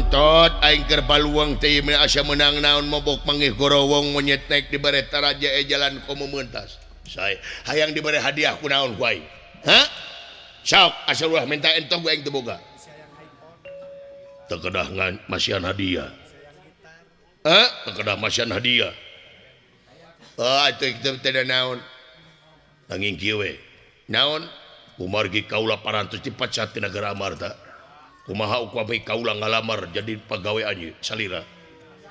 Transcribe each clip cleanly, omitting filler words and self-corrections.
Tot aing keur baluang teh ieu asa meunang naon mobok manggih gorowong monyet naik di bare taraja e jalan komo mentas. Sae hayang dibere hadiah ku naon ku aing? Hah? Sok asa ulah minta entong ku aing teu boga. Teu kedah ngan masihan hadiah. Hah? Teu kedah masihan hadiah. Ah teu teu naon. Nanging kieu we. Naon? Kumargi kaula parantos dipecat ti nagara Amarta. Kumaha upami kaula ngalamar jadi pagawe anjeun salira.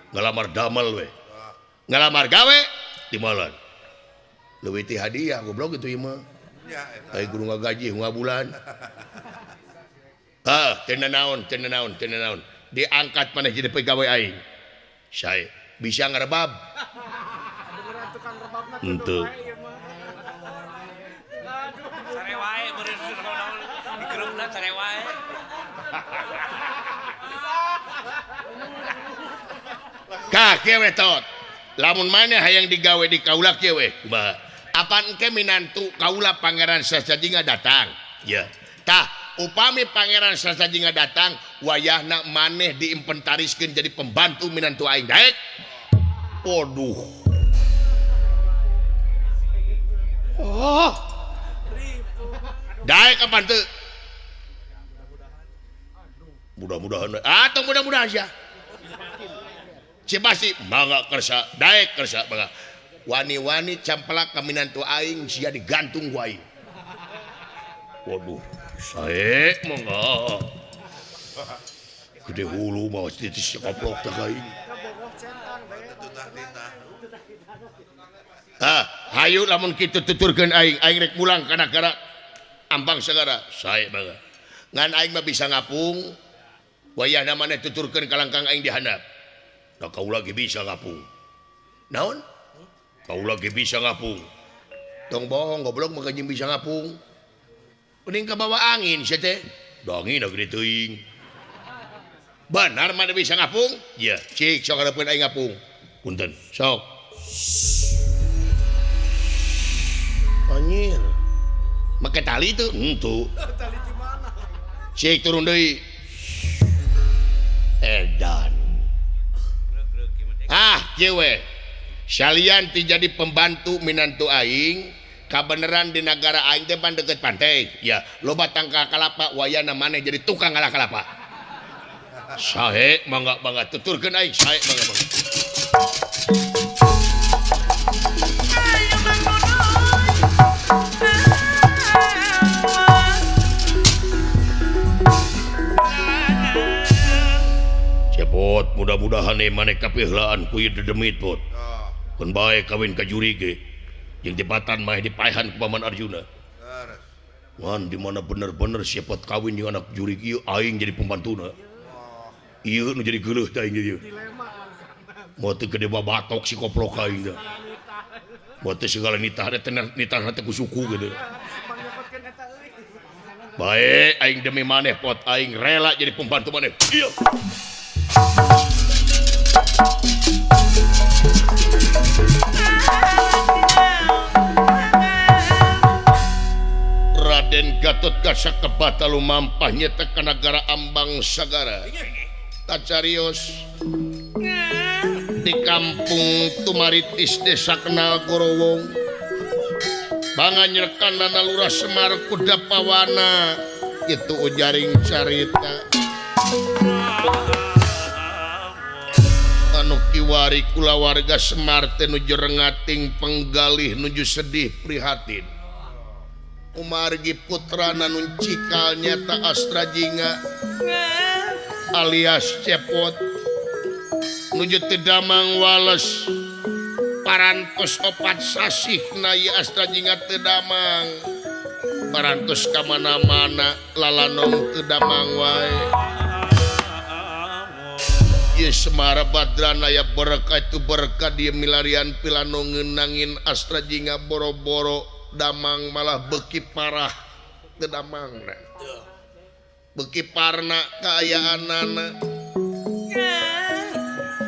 Ngalamar damel we. Ngalamar gawe timalan. Leuwih ti hadiah goblok kitu ieu mah. Ai kudu ngagaji unggal bulan. Ah, teu naon, teu naon, teu naon. Diangkat maneh jadi pegawai aing. Sae bisa ngarebab. Henteu. Ka kieu we tot. Lamun maneh hayang digawe di kaula kieu we. Kumaha? Apan engke minantu kaula Pangeran Sasajinga datang. Ya. Tah, upami Pangeran Sasajinga datang, wayahna maneh diinventariskeun jadi pembantu minantu aing. Daek. Waduh. Oh. Daek apan teu? Mudah-mudahan atau mudah-mudahan sia. Cipasi mangga kersa, daek kersa mangga. Wani-wani campelak ka minantu aing sia digantung ku aing. Waduh, sae mangga. Gede hulu mah titis koplok teh aing. Ah, hayu lamun kitu tuturkeun aing, aing rek mulang ka nagara Ambang Sagara. Sae mangga. Ngan aing mah bisa ngapung. Wayahna maneh tuturkeun kalangkang aing dihandap. Da kaula ge bisa ngapung. Naon? Kaula ge bisa ngapung. Tong bohong goblok mah jeung bisa ngapung. Mending kabawa angin sia teh. Da angin gede teuing. Benar maneh bisa ngapung? Ya, cik sok hareupeun aing ngapung. Punten, sok. Anjir. Make tali teu? Henteu. Tali di mana? Cik turun deui. Edan. Ah, kieu we. Salian ti jadi pembantu minantu aing, kabeneran di nagara aing teh pan deukeut pantai. Ya, loba tangkal kalapa wayahna maneh jadi tukang ngalah kalapa. Sae mangga mangga tuturkeun aing, sae mangga mangga. Cepot, mudah-mudahan maneh kapihlaan ku ieu dedemit pot. Keun bae kawin ka juri ge. Jeung jebatan mah dipaehan ku Paman Arjuna. Ngan di mana bener-bener cepot kawin jeung anak juri ieu aing jadi pembantuna. Ieu nu jadi geuleuh teh aing ieu. Moal teu gede babatok si koplok aing teh. Moal teu segala nitah teh nitah teh ku suku gitu. Bae aing demi maneh pot aing rela jadi pembantu maneh. Ieu. Raden Gatotkaca kebata lumampah nyata ka nagara Ambang Sagara. Kacarios di kampung Tumaritis desa Kenal Gorowong. Banganyerekanana Lurah Semar Kudapawana. Itu ujaring carita. Anu kiwari kulawarga Semar teh nuju rengating penggalih nuju sedih prihatin. Umargi putrana nu cikal nyata Astrajinga alias Cepot nuju teu damang wales parantos 4 sasih na ieu Astrajinga teu damang parantos ka mana-mana lalanong teu damang wae. Ieu Semar Badrana aya berkah itu berkah dia milarian pilano ngeunangin Astrajinga boro-boro damang malah beuki parah teu damangna. Beuki parna kaayaanana.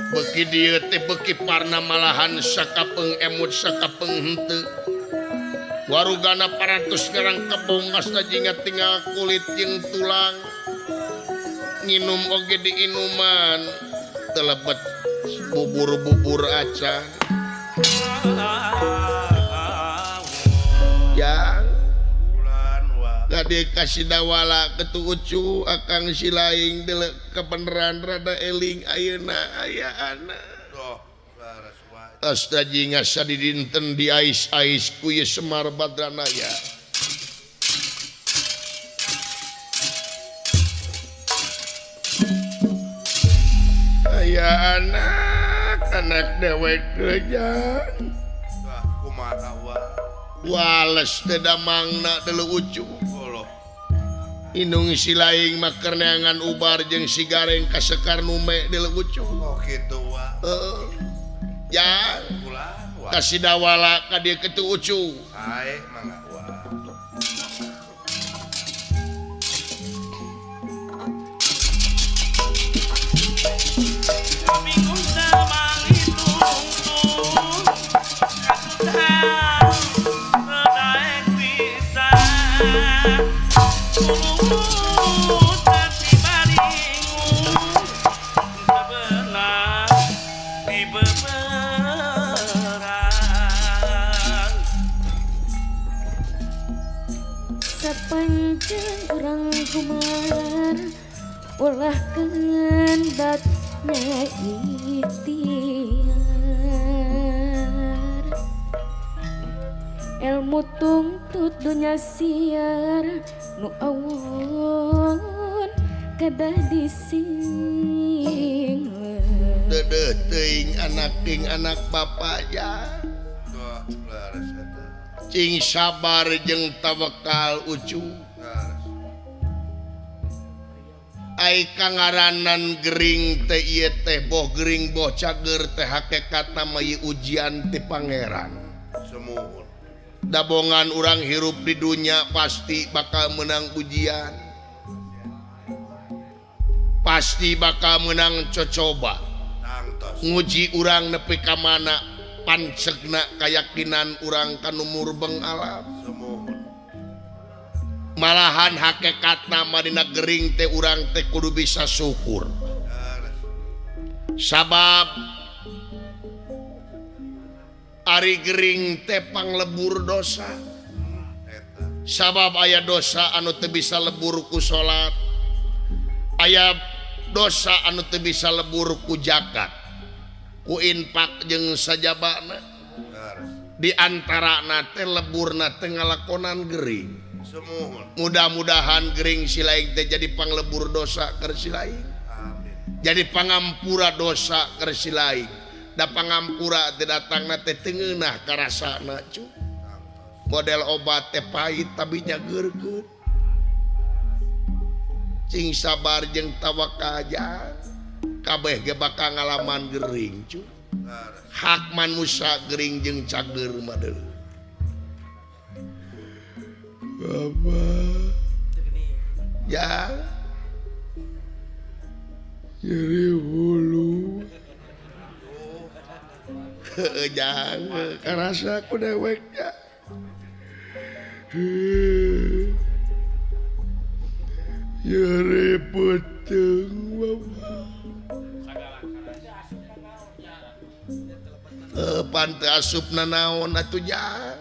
Beuki dieu teh beuki parna malahan sakapeung emut sakapeung henteu. Warugana parantos ngarang kebong Astrajinga tinggal kulit jeung tulang. Nginum oge diinuman telebet bubur-bubur acan. Yang Gade kasih dawala ketu ucu akang silaing delek kebenaran rada eling ayeuna aya anak. Astaji ngasa di dinten di ais-ais ku ye Semar Badranaya. Aya anak, anak dewek kerjaan. Wales teh damangna deuleu ucu. Inung si laing mah kerneangan ubar jeung si gareng kasekar nume deuleu ucu. Oh kitu wa. Heeh. Ya. Kasih dawala ka dieu kitu ucu. Sae mangga wa. Sapanjang urang gumelar ulah kendatna ikhtiar ilmu tungtut dunya siar nu awon kedah disingler Dedeh teuing anak ting anak bapak ya. Cing sabar jeung tawakal ucu. Ai kangaranan gering teh ieu teh boh gering boh cager teh hakikatna mah ieu ujian ti pangeran. Sumuhun. Dabongan urang hirup di dunya pasti bakal menang ujian. Pasti bakal menang cocoba. Nguji urang nepi ka mana pancegna kayakinan urang kanu murbeng alam. Malahan hakikatna mah dina gering teh urang teh kudu bisa syukur. Sabab ari gering teh panglebur dosa. Sabab aya dosa anu teu bisa lebur ku salat, aya dosa anu teu bisa lebur ku zakat, ku infak jeung sajabana. Di antarana teh leburna teh ngalakonan gering. Mudah-mudahan gering silaing teh jadi panglebur dosa keur silaing. Jadi pangampura dosa keur silaing. Da pangampura teh datangna teh teu ngeunah karasana cu. Model obat teh pahit tapi nyageurkeun. Cing sabar jeung tawakal aja. Kabeh ge bakal ngalaman gering cu. Hak manusia gering jeung cager mah deuleu. Bapak ya nyeri hulu. Heeh jangan karasa ku dewek ya. Nyeri peuteung bapak. Pan teu asupna naon atuh jang.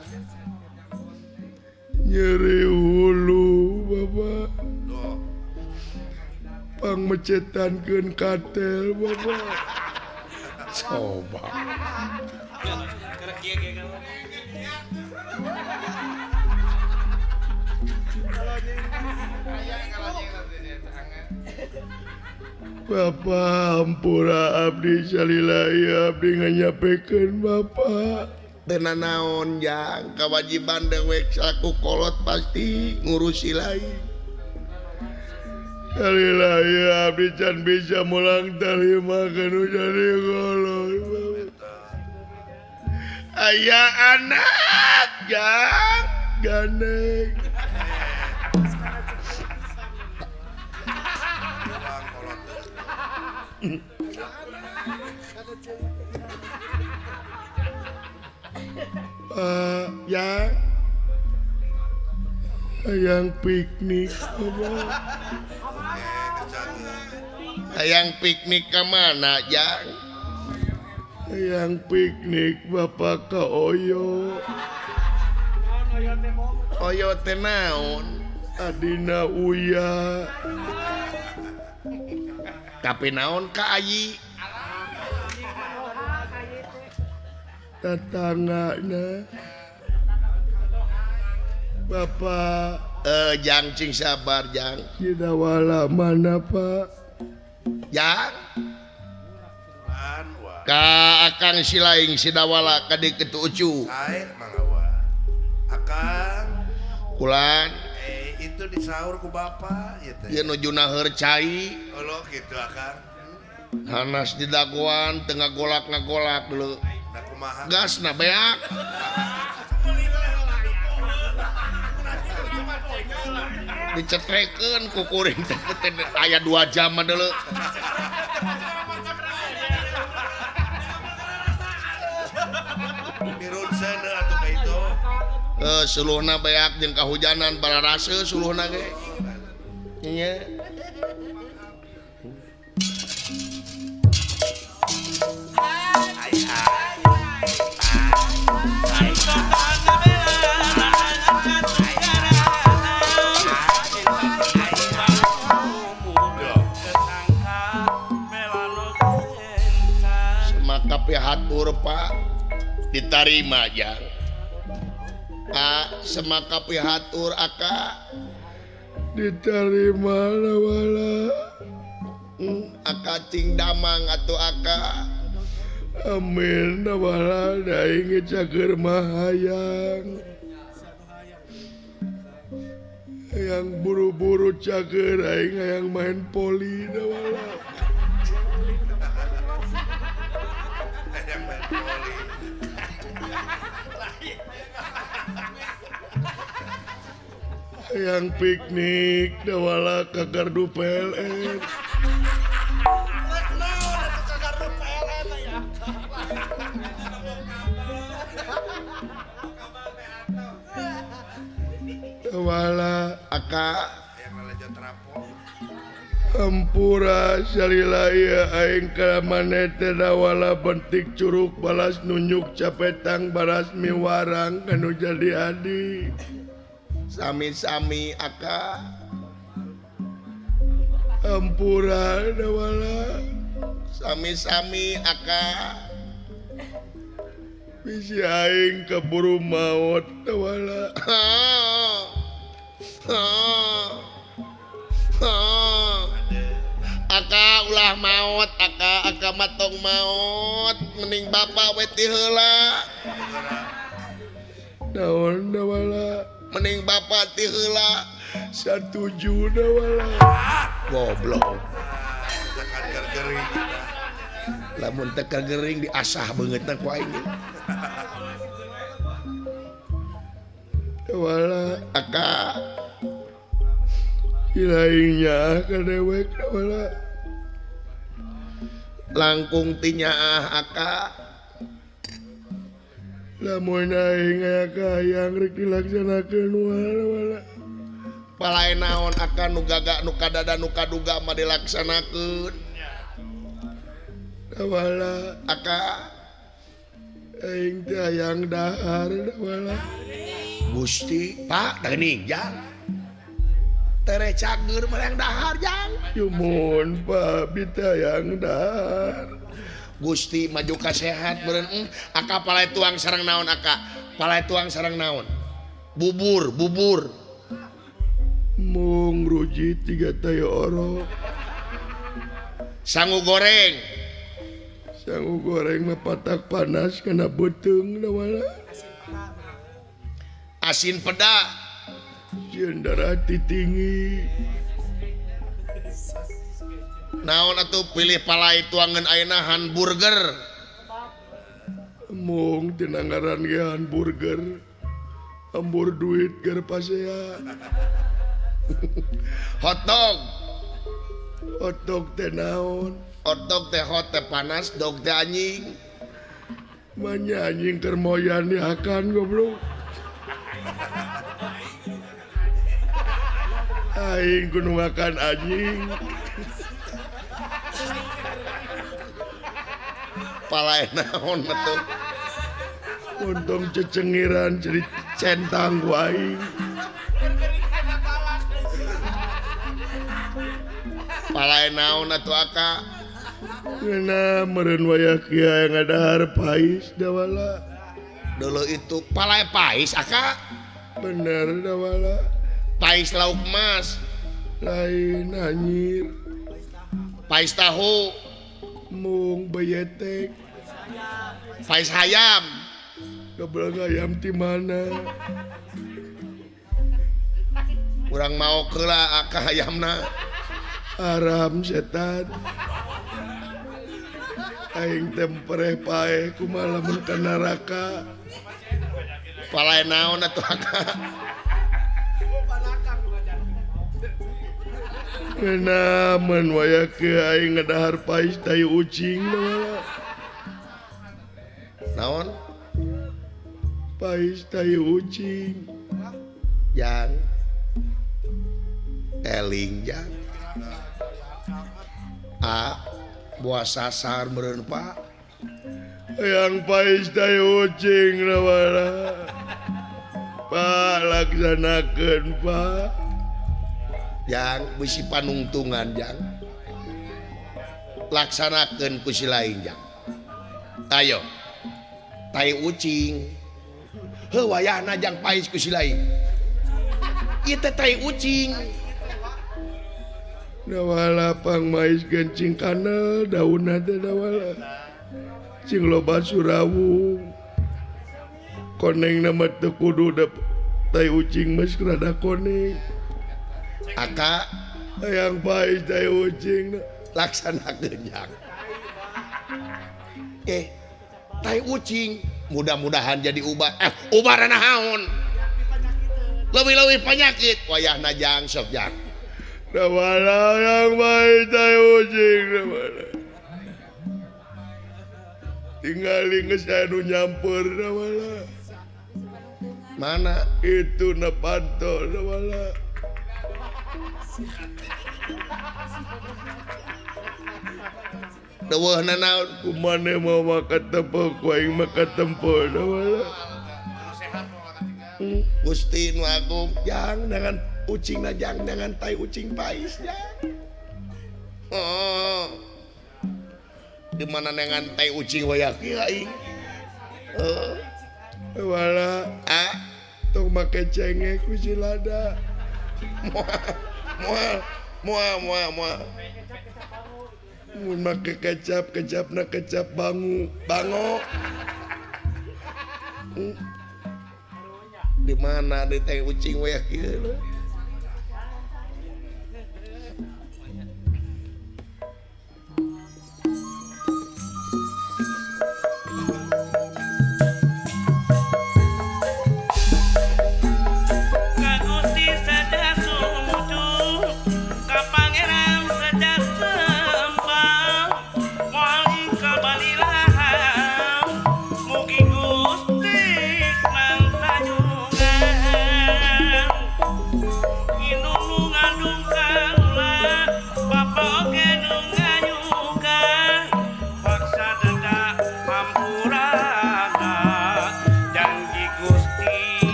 Nyeri hulu bapak. Pangmecetankeun katel bapak. Coba. Bapak hampura abdi salila abdi nganyapekeun bapak. Teu nanaon jang kawajiban dewek salaku kolot pasti ngurusi lain. Salila abdi can bisa mulang tarima kanu jadi kolot. Aya anak jang gandeng. Ya hayang piknik bapak. Hayang piknik ka mana jang? Hayang piknik Bapak ka Oyo. Oyo teh naon? Adina Uya. Tapi naon ka Ayi? Tetanggana. Bapak jang cing sabar jang. Sidawala mana Pak? Jang. Ka Akang Silaing Sidawala ka dieu kitu ucu. Sae mangga wa. Akang kulan itu disaur ku bapak ieu teh. Ieu nuju naheur cai. Oh gitu Akang. Hanas di dagoan teu ngagolak-ngagolak deuleu. Da kumaha? Gasna beak. Dicetrekeun ku kuring teh aya 2 jam mah deuleu. Dirunseun atuh ka itu. Suluhna beak jeung kahujanan bararaseuh suluhna ge. Nya. Semaka pihatur Pak ditarima jang. A semaka pihatur aka diterima wala. Aka cing damang atau aka amin wala daing cager mahayang. Yang buru-buru cager aing hayang main poli wala. Hayang main poli. Yang piknik dawala ka gardu PLN. Dawala aka ampura salila ieu aing ka maneh teh dawala bentik curug balas nunjuk capetang balas miwarang kanu jadi adi. Sami-sami aka ampura dawala sami-sami aka bisi aing keburu maot dawala. Aka ulah maot aka aka matong maot mending bapak we ti heula. Naon dawala mending bapak ti heula satuju dawala. Goblok. Tekan gering. Lamun teu gering diasah beungeutna ku aing. Dawala aka ilaingnya ka dewek dawala. Langkung ti nyaah aka. Lamun aing aya kahayang rek dilaksanakeun wala. Palai naon aka nu gaga nu kadada nu kaduga mah dilaksanakeun. Dawala aka aing teh hayang dahar dawala. Gusti Pak geuning jang. Tere cager mah hayang dahar jang. Nyumun Pak bi teh hayang dahar. Gusti maju ka sehat meureun aka palai tuang sareng naon aka palai tuang sareng naon bubur bubur mung ruji 3 tayo oro sangu goreng mah patak panas kana beuteung dawala asin peda sieun darah tinggi. Naon atuh pilih palai tuangan ayeuna hamburger. Mung tina ngaran ge hamburger. Hambur duit keur pasea. Hotdog. Hotdog teh naon? Hotdog teh hot teh panas, dog teh anjing. Manya anjing keur moyan dihakan goblok. Aing kudu makan anjing. Palae naon atuh. Untung cecengiran jadi centang ku aing. Palae naon atuh aka. Ngeuna meureun wayah kieu aya ngadahar pais dawala. Dulu itu palae pais aka. Bener dawala. Pais lauk emas. Lain anjir. Pais tahu. Mung beyetek. Pais hayam. Goblok ayam di mana? Urang mau keula aka hayamna. Haram setan. Aing tempere pae kumaha lamun ka neraka. Palae naon atuh aka. Ngeuna mun waya kieu aing ngadahar pais tai ucing dawala. Naon? Pais tai ucing. Jang. Eling jang. A buah sasar meureun Pak. Yang pais tai ucing dawala. Pak laksanakeun Pak. Jang bisi panungtungan jang. Laksanakeun ku si lain jang. Ayo. Tai ucing. Heuh wayahna jang pais ku si lain. Ieu teh tai ucing. Dawala pang mais gencing kana daunna teh dawala. Cing loba surawung. Konengna mah teu kudu tai ucing mah rada koneng. Aka hayang pais tai ucing laksanakeun jang. Tai ucing mudah-mudahan jadi ubar. Ubar naon? Leuwih-leuwih penyakit wayahna jang sok jang. Dawala yang pais tai ucing dawala. Tingali geus aya nu nyamper dawala. Mana itu na panto dawala. Deueuhna naon kumane mau makan tempo ku aing makan tempo dawala. Gusti nu agung jang dengan ucingna jang dengan tai ucing pais jang. Oh. Di mana dengan tai ucing waya kieu aing. Heuh. Wala ah tong make cengek ku si lada. Moal moal moal moal. Mun make kecap kecapna kecap bangu bango. Di mana di tai ucing waya kieu.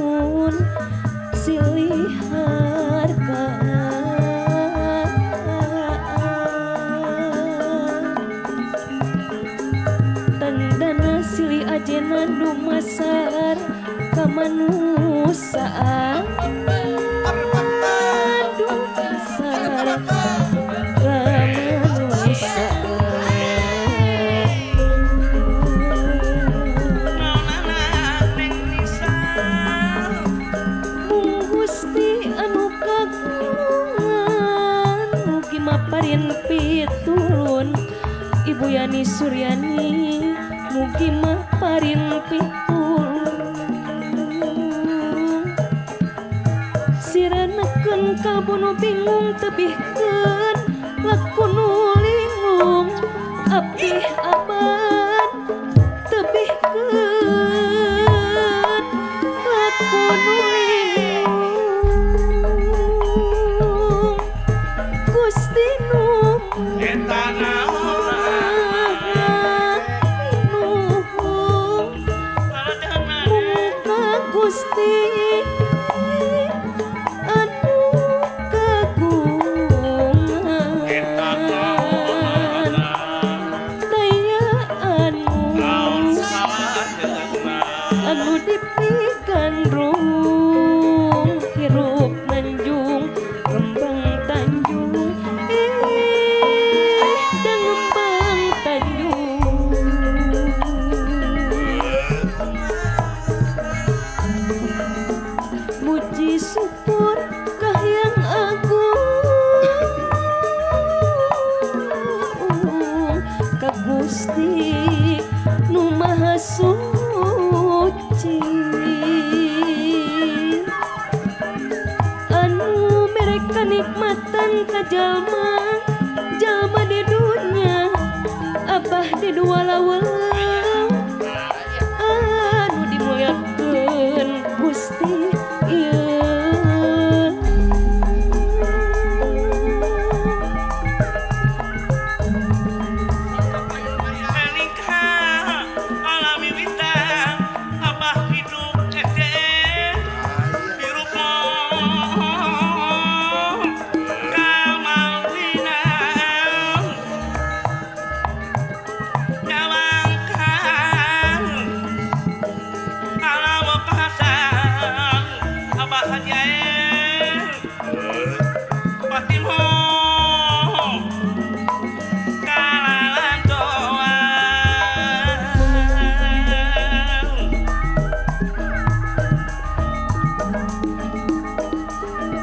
Mun silih harga tandana silih ajena dumasar ka manusaan dumasar ka manusaan. Maparin pitulun Ibu Yani Suryani mugi maparin pitulun siranekeun kalbu nu bingung tebihkeun laku nu linglung. Eta naon Nuhun mung ka Gusti anu kagungan Eta naon daya anu Naon salahna anu dipigandrung hirup nanjung ngembang tanjung da ngembang tanjung muji syukur ka Hyang Agung ka Gusti nu Maha Suci anu mere kanikmatan ka jalma jalma di dunya abah di dua lawang anu dimuliakeun Gusti ieu. Menikah alami witan abah hidup SD hirup kamalina nyawangkan alam pasan abah hajae patimo kalalantoan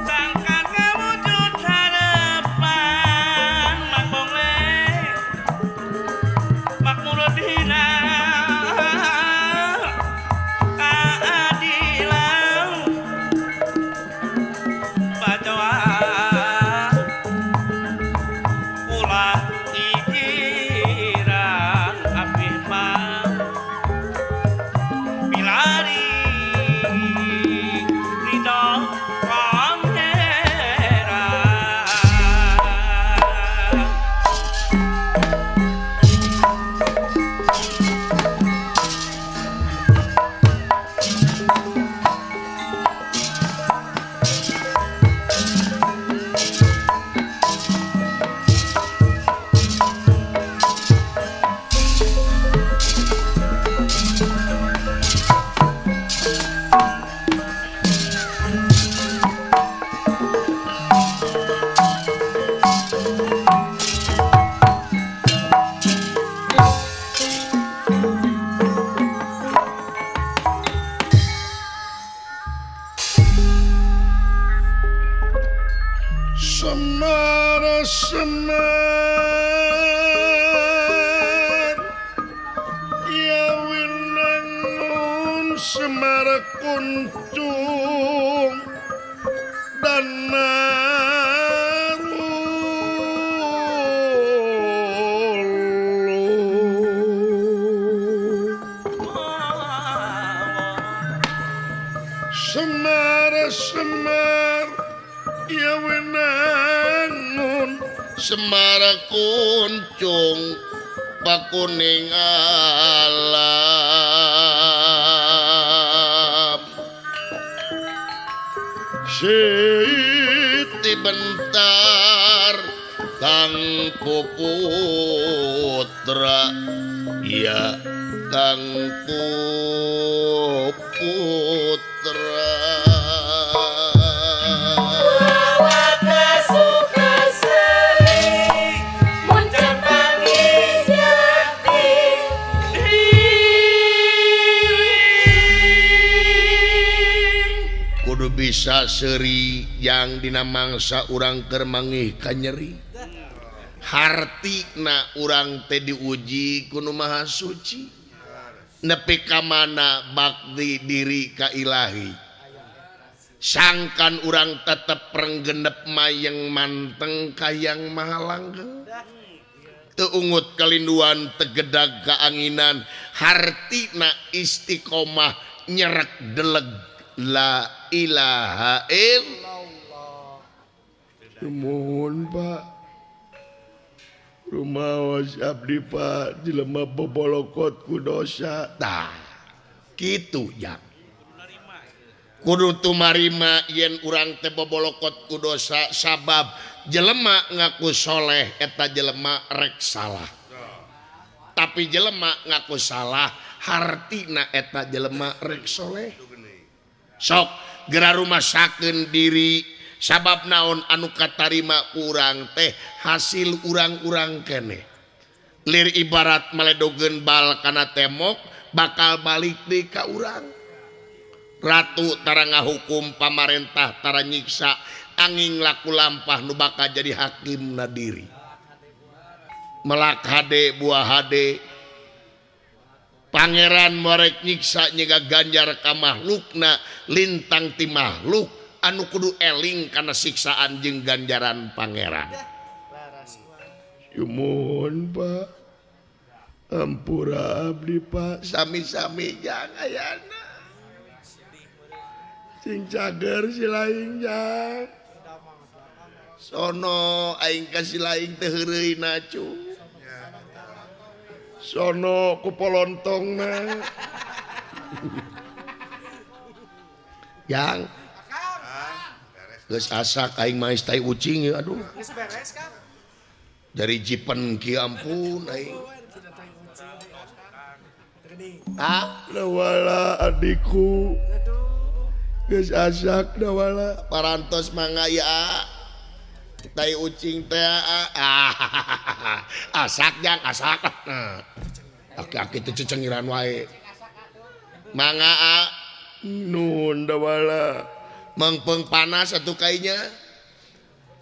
sangkan kawujud harapan makmur makmur dina keadilan bacaan ulah ijiran abdi mah milari ridho pangeran. Semar semar ya winangun semar kuncung dan marulung. Semar semar ya winangun semar kuncung pakuning alam Siti Bentar Kang Putra ya Kang Putra. Kudu bisa seuri yang dina mangsa urang keur mangih ka nyeri hartina urang teh diuji ku Nu Maha Suci nepi ka mana bakti diri ka Ilahi sangkan urang tetep renggenep mayeng manteng ka Yang Maha Langgeng teu ungut kalinduan tegedag kaanginan hartina istiqomah nyerek deleg la ilaha illallah. Nuhun Pak. Rumaos abdi Pak jelema bobolokot ku dosa. Tah kitu jang. Kudu tumarima yen urang teh bobolokot ku dosa sabab jelema ngaku soleh eta jelema rek salah. Tapi jelema ngaku salah hartina eta jelema rek soleh. Sok gera rumasakeun diri sabab naon anu katarima urang teh hasil urang-urang keneh. Lir ibarat maledogeun bal kana temok bakal balik deui ka urang. Ratu tara ngahukum pamarentah tara nyiksa angin laku lampah nu bakal jadi hakim na diri. Melak hade buah hade pangeran morek nyiksa nyega ganjar ka makhlukna lintang ti makhluk anu kudu eling kana siksaan jeung ganjaran pangeran. Yumuhun Pak, ampura abdi Pak, sami-sami jang ayana. Sing cager si laing jang. Sono aing ka si laing teh heureuyna cu. Sono ku polontongna. Yang geus asak aing mah tai ucing ya aduh. Geus beres kan? Dari jipen kieu ampun aing. Ah, lawala adikku. Geus asak dawala parantos mangga ya. Tai ucing teh ah. Asak jang asak. Aki-aki teh cecengiran wae. Mangga a. Nuhun dawala. Mengpeng panas atuh kainya.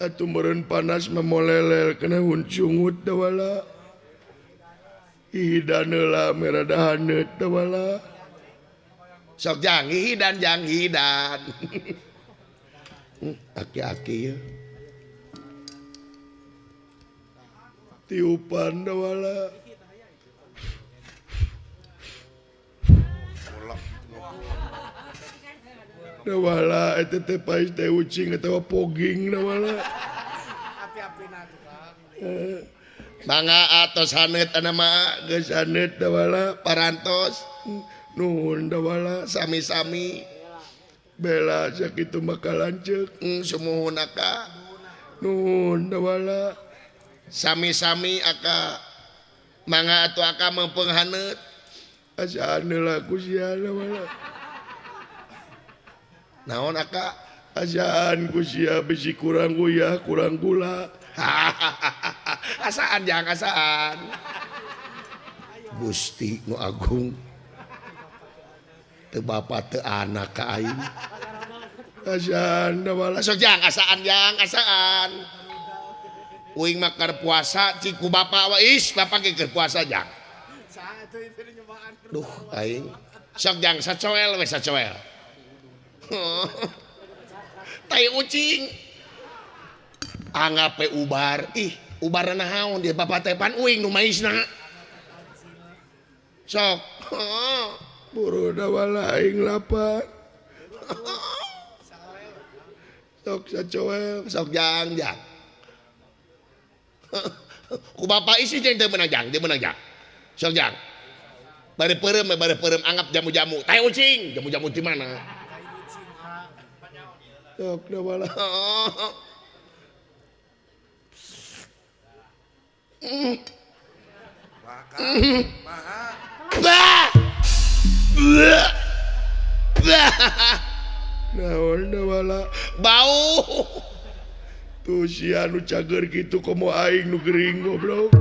Atuh meureun panas mah molelel kana huncungut dawala. Hidan heula merada haneut dawala. Sok jang hidan jang hidan. Aki-aki ya. Tiupan dawala. Dawala eta teh pais teh ucing atawa poging dawala. Api-apina tuh Kang. Mangga atos haneut ana mah geus haneut dawala parantos. Nuhun dawala sami-sami. Bela sakitu maka lanceuk sumuhun aka. Nuhun dawala sami-sami aka. Mangga atuh aka meupeng haneut. Asaan heula ku sia dawala. Naon aka? Asaan ku sia bisi kurang uyah kurang gula. Asaan jang asaan. Gusti nu agung. Teu bapa teu anak ka aing. Asaan dawala. Sok jang asaan jang asaan. Uing mah keur puasa cik ku bapa wa is bapa ge keur puasa jang. Duh aing. Sok jang sacoel we sacoel. Tai ucing. Anggap we ubar. Ih, ubar naon dia bapa teh pan uing nu maisna. Sok. Buru dawala aing lapar. Sok sacoel, sok jang jang. Ku bapa isi jeung teu meunang jang, teu meunang jang. Sok jang. Bari peureum anggap jamu-jamu. Tai ucing, jamu-jamu di mana? Sok dawala. Bah! Bah! Naon dawala bau. Tuh sia nu cager kitu komo aing nu gering goblok.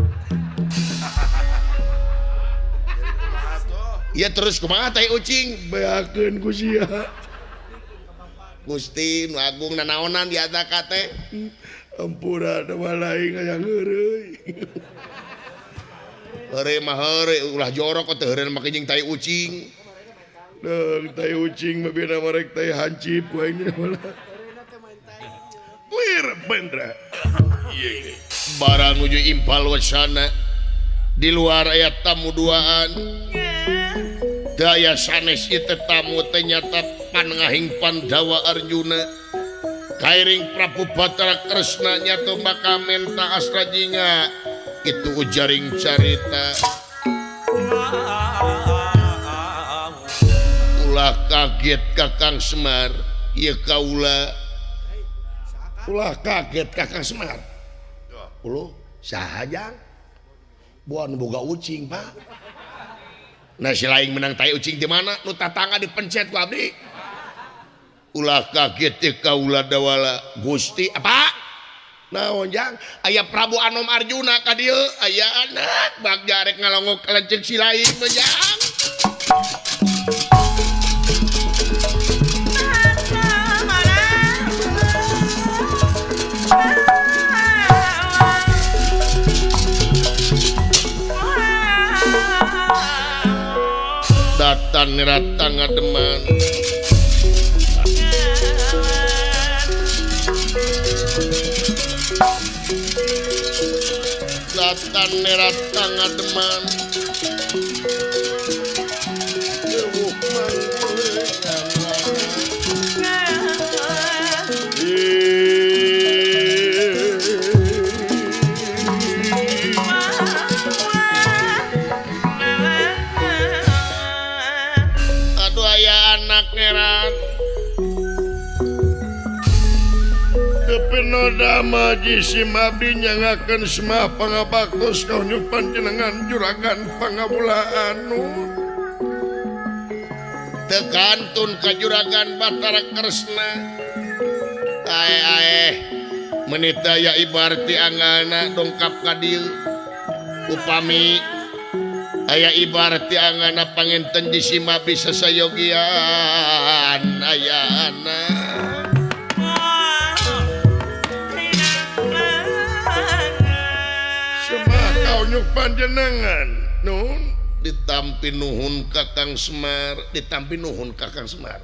Ya terus kumaha tai ucing beakeun ku sia. Gusti nu agung nanaonan di ataka teh. Ampura dawala aing hayang heureuy. Heureuy mah heureuy ulah jorok teh heureun make jeung tai ucing. Deung tai ucing mah bina marek tai hancip ku aing dawala. Lir bendra. Barang nuju impal wasana di luar aya tamu duaan. Daya sanes ieu teh tamu teh nyata panengahing Pandawa Arjuna. Kairing Prabu Batara Kresna nyata maka menta astra jingga. Kitu ujaring carita. Ulah kaget Kakang Semar, ieu kaula. Ulah kaget Kakang Semar. Uluh, saha jang? Buan boga ucing, Pak. Nah si lain menang tai ucing di mana? Nu tatangga dipencet ku abdi. Ulah kaget teh kaula dawala Gusti apa? Naon jang? Aya Prabu Anom Arjuna ka dieu, aya anak bagja rek ngalongok lanceuk si lain mah jang. Datan ratang ngademan. Datan ratang ngademan. Leuweuh mangguleungan. Aduh aya anak ngeran. Tepinoda jisim abdi nyangakeun semah pangabaktos ka unjuk panjenengan juragan pangabulaan. Teu kantun ka juragan Batara Kresna. Ae ae menit daya ibarti angana dongkap ka dieu. Upami aya ibarti angana panginten jisim abdi sasayogian ayana. Nyuk panjenengan nun ditampi nuhun Kakang Semar, ditampi nuhun Kakang Semar.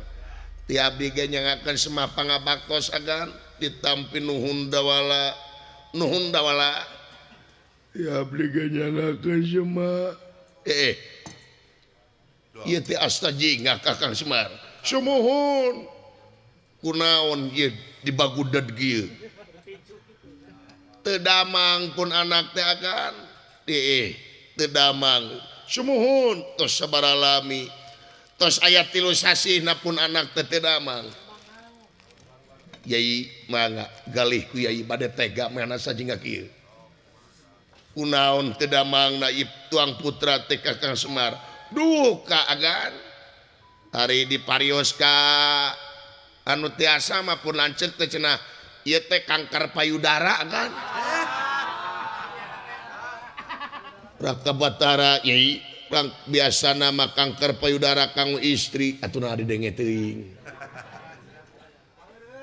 Ti abdi ge nyangakeun semah pangabaktos agan ditampi nuhun dawala, nuhun dawala. Ti abdi ge nyangakeun semah. Ieu teh asta jingga Kakang Semar. Sumuhun. Kunaon ieu dibaguded kieu? Teu damang pun anak teh agan. Teu damang sumuhun tos sabaraha lami tos aya 3 sasihna pun anak teh teu damang. Yai mangga galih ku yai bade tega mana sajingga kieu. Kunaon teu damangna tuang putra teh Kakang Semar. Duka agan ari diparios ka anu tiasa mah pun lanceuk teh cenah ieu teh kanker payudara agan. Raka Batara yai biasa nama kanker payudara kanggo istri atuh nah didenge teuing.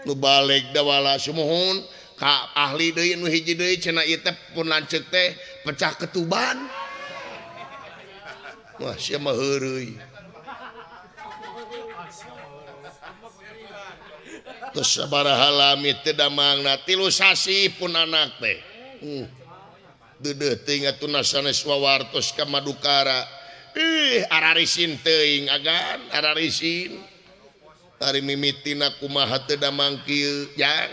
Nu balik dawala sumuhun ka ahli deui nu hiji deui cenah ieu teh pun lanceuk teh pecah ketuban. Wah sia mah heureuy. Tos sabaraha lami teu damangna 3 sasih pun anak teh. Deudeuh teuing atuh sanes wawartos ka Madukara. Ih ararisin teuing agan ararisin. Ari mimitina kumaha teu damang kieu jang.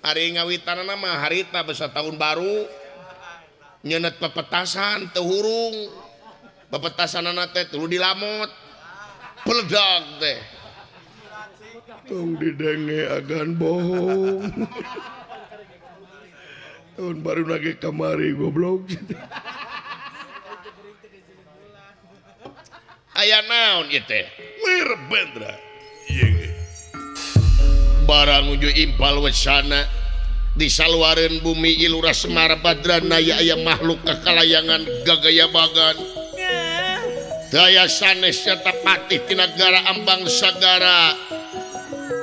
Ari ngawitanana mah harita basa tahun baru. Nyenet pepetasan teu hurung. Pepetasanana teh tuluy dilamot. Peledag teh. Tong didenge agan bohong. Tahun baru lagi kamari goblok. Aya naon ieu teh? Wirbendra. Ieu. Barang nuju impal wesana di saluareun bumi Ilurah Semar Badrana aya makhluk kakalayangan gagaya bagan. Daya sanes nyata patih ti nagara Ambang Sagara.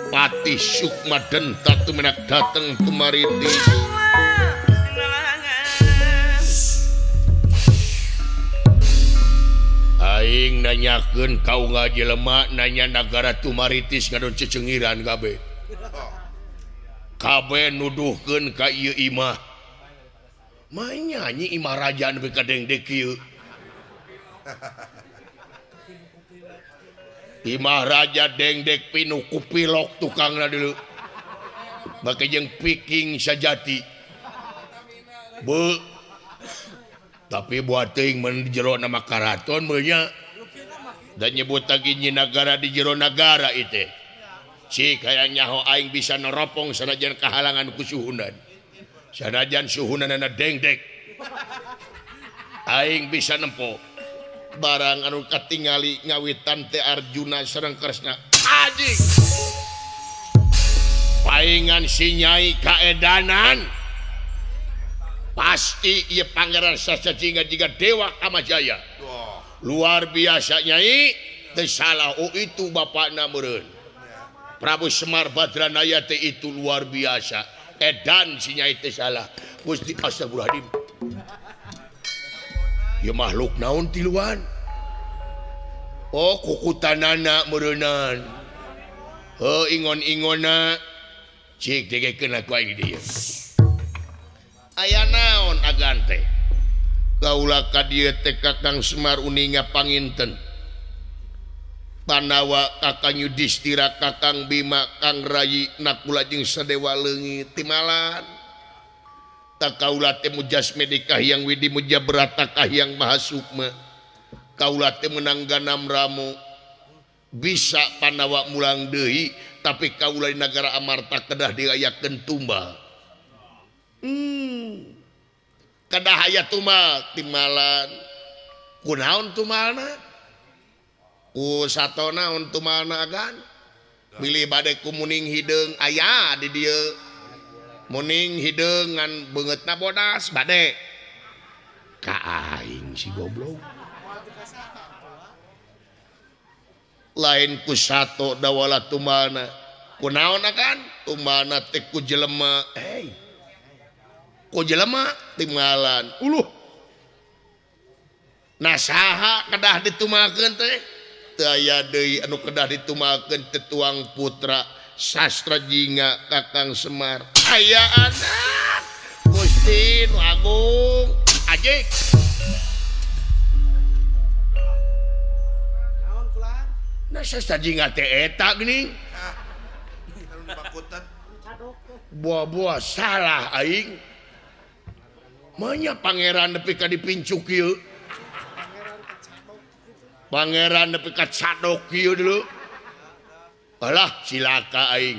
Patih Sukma Denta tumenak dateng tumaritis. Aing nanyakeun kau ngajelema nanya nagara Tumaritis ngadon cecengiran kabeh. Kabeh nuduhkeun ka ieu imah. Mah nyanyi imah raja nepi ka dengdek kieu. Imah raja dengdek pinuh ku pilok tukangna dulu. Make jeung piking sajati. Be Tapi buat teuing mun di jero nama karaton meunya dan nyebut lagi nyi nagara di jero nagara itu. Cik hayang nyaho aing bisa neropong sanajan kahalangan ku suhunan. Sanajan suhunanana dengdek. Aing bisa nempo barang anu katingali ngawitan teh Arjuna sareng Kresna. Anjing. Paingan si Nyai kaedanan. Pasti ieu Pangeran Sastra Jingga jiga Dewa Kamajaya. Luar biasa Nyai, teu salah oh itu bapakna meureun. Prabu Semar Badranaya teh itu luar biasa. Edan si Nyai teu salah. Gusti astagfirullahaladzim. Ieu makhluk naon tiluan? Oh kukutanana meureunan. Heuh ingon-ingonna cik degekeun ku aing di dieu. Aya naon agan teh? Kaula ka dieu teh Kakang Semar uninga panginten. Pandawa Kakang Yudhistira Kakang Bima Kang Rayi Nakula jeung Sadewa leungit timalan. Tak kaula teh mujasmedi Kahiyang Widi Mujabrata Kahiyang Mahasukma. Kaula teh menang ganam ramu. Bisa Pandawa mulang deui tapi kaula di nagara Amarta kedah dirayakeun tumbal. Kedah aya tumbal timalan. Kunaon tumbalna? Ku sato naon tumbalna agan? Bilih bade ku muning hideung aya di dieu. Muning hideung ngan beungeutna bodas bade. Ka aing si goblok. Lain ku sato dawala tumbalna. Kunaon agan? Tumbalna teh ku jelema. Hey. Ku jelema timbalan. Uluh. Nah saha kedah ditumalkeun teh? Teu aya deui anu kedah ditumalkeun teh tuang putra Sastra Jingga Kakang Semar. Aya anak Gusti nu Agung. Anjing. Naon kulan? Nah Sastra Jingga teh eta geuning. Ah. Anu bakutan. Buah-buah salah aing. Manya pangeran nepi ka dipincuk kieu. Pangeran nepi ka cadok kieu dulu. Alah cilaka aing.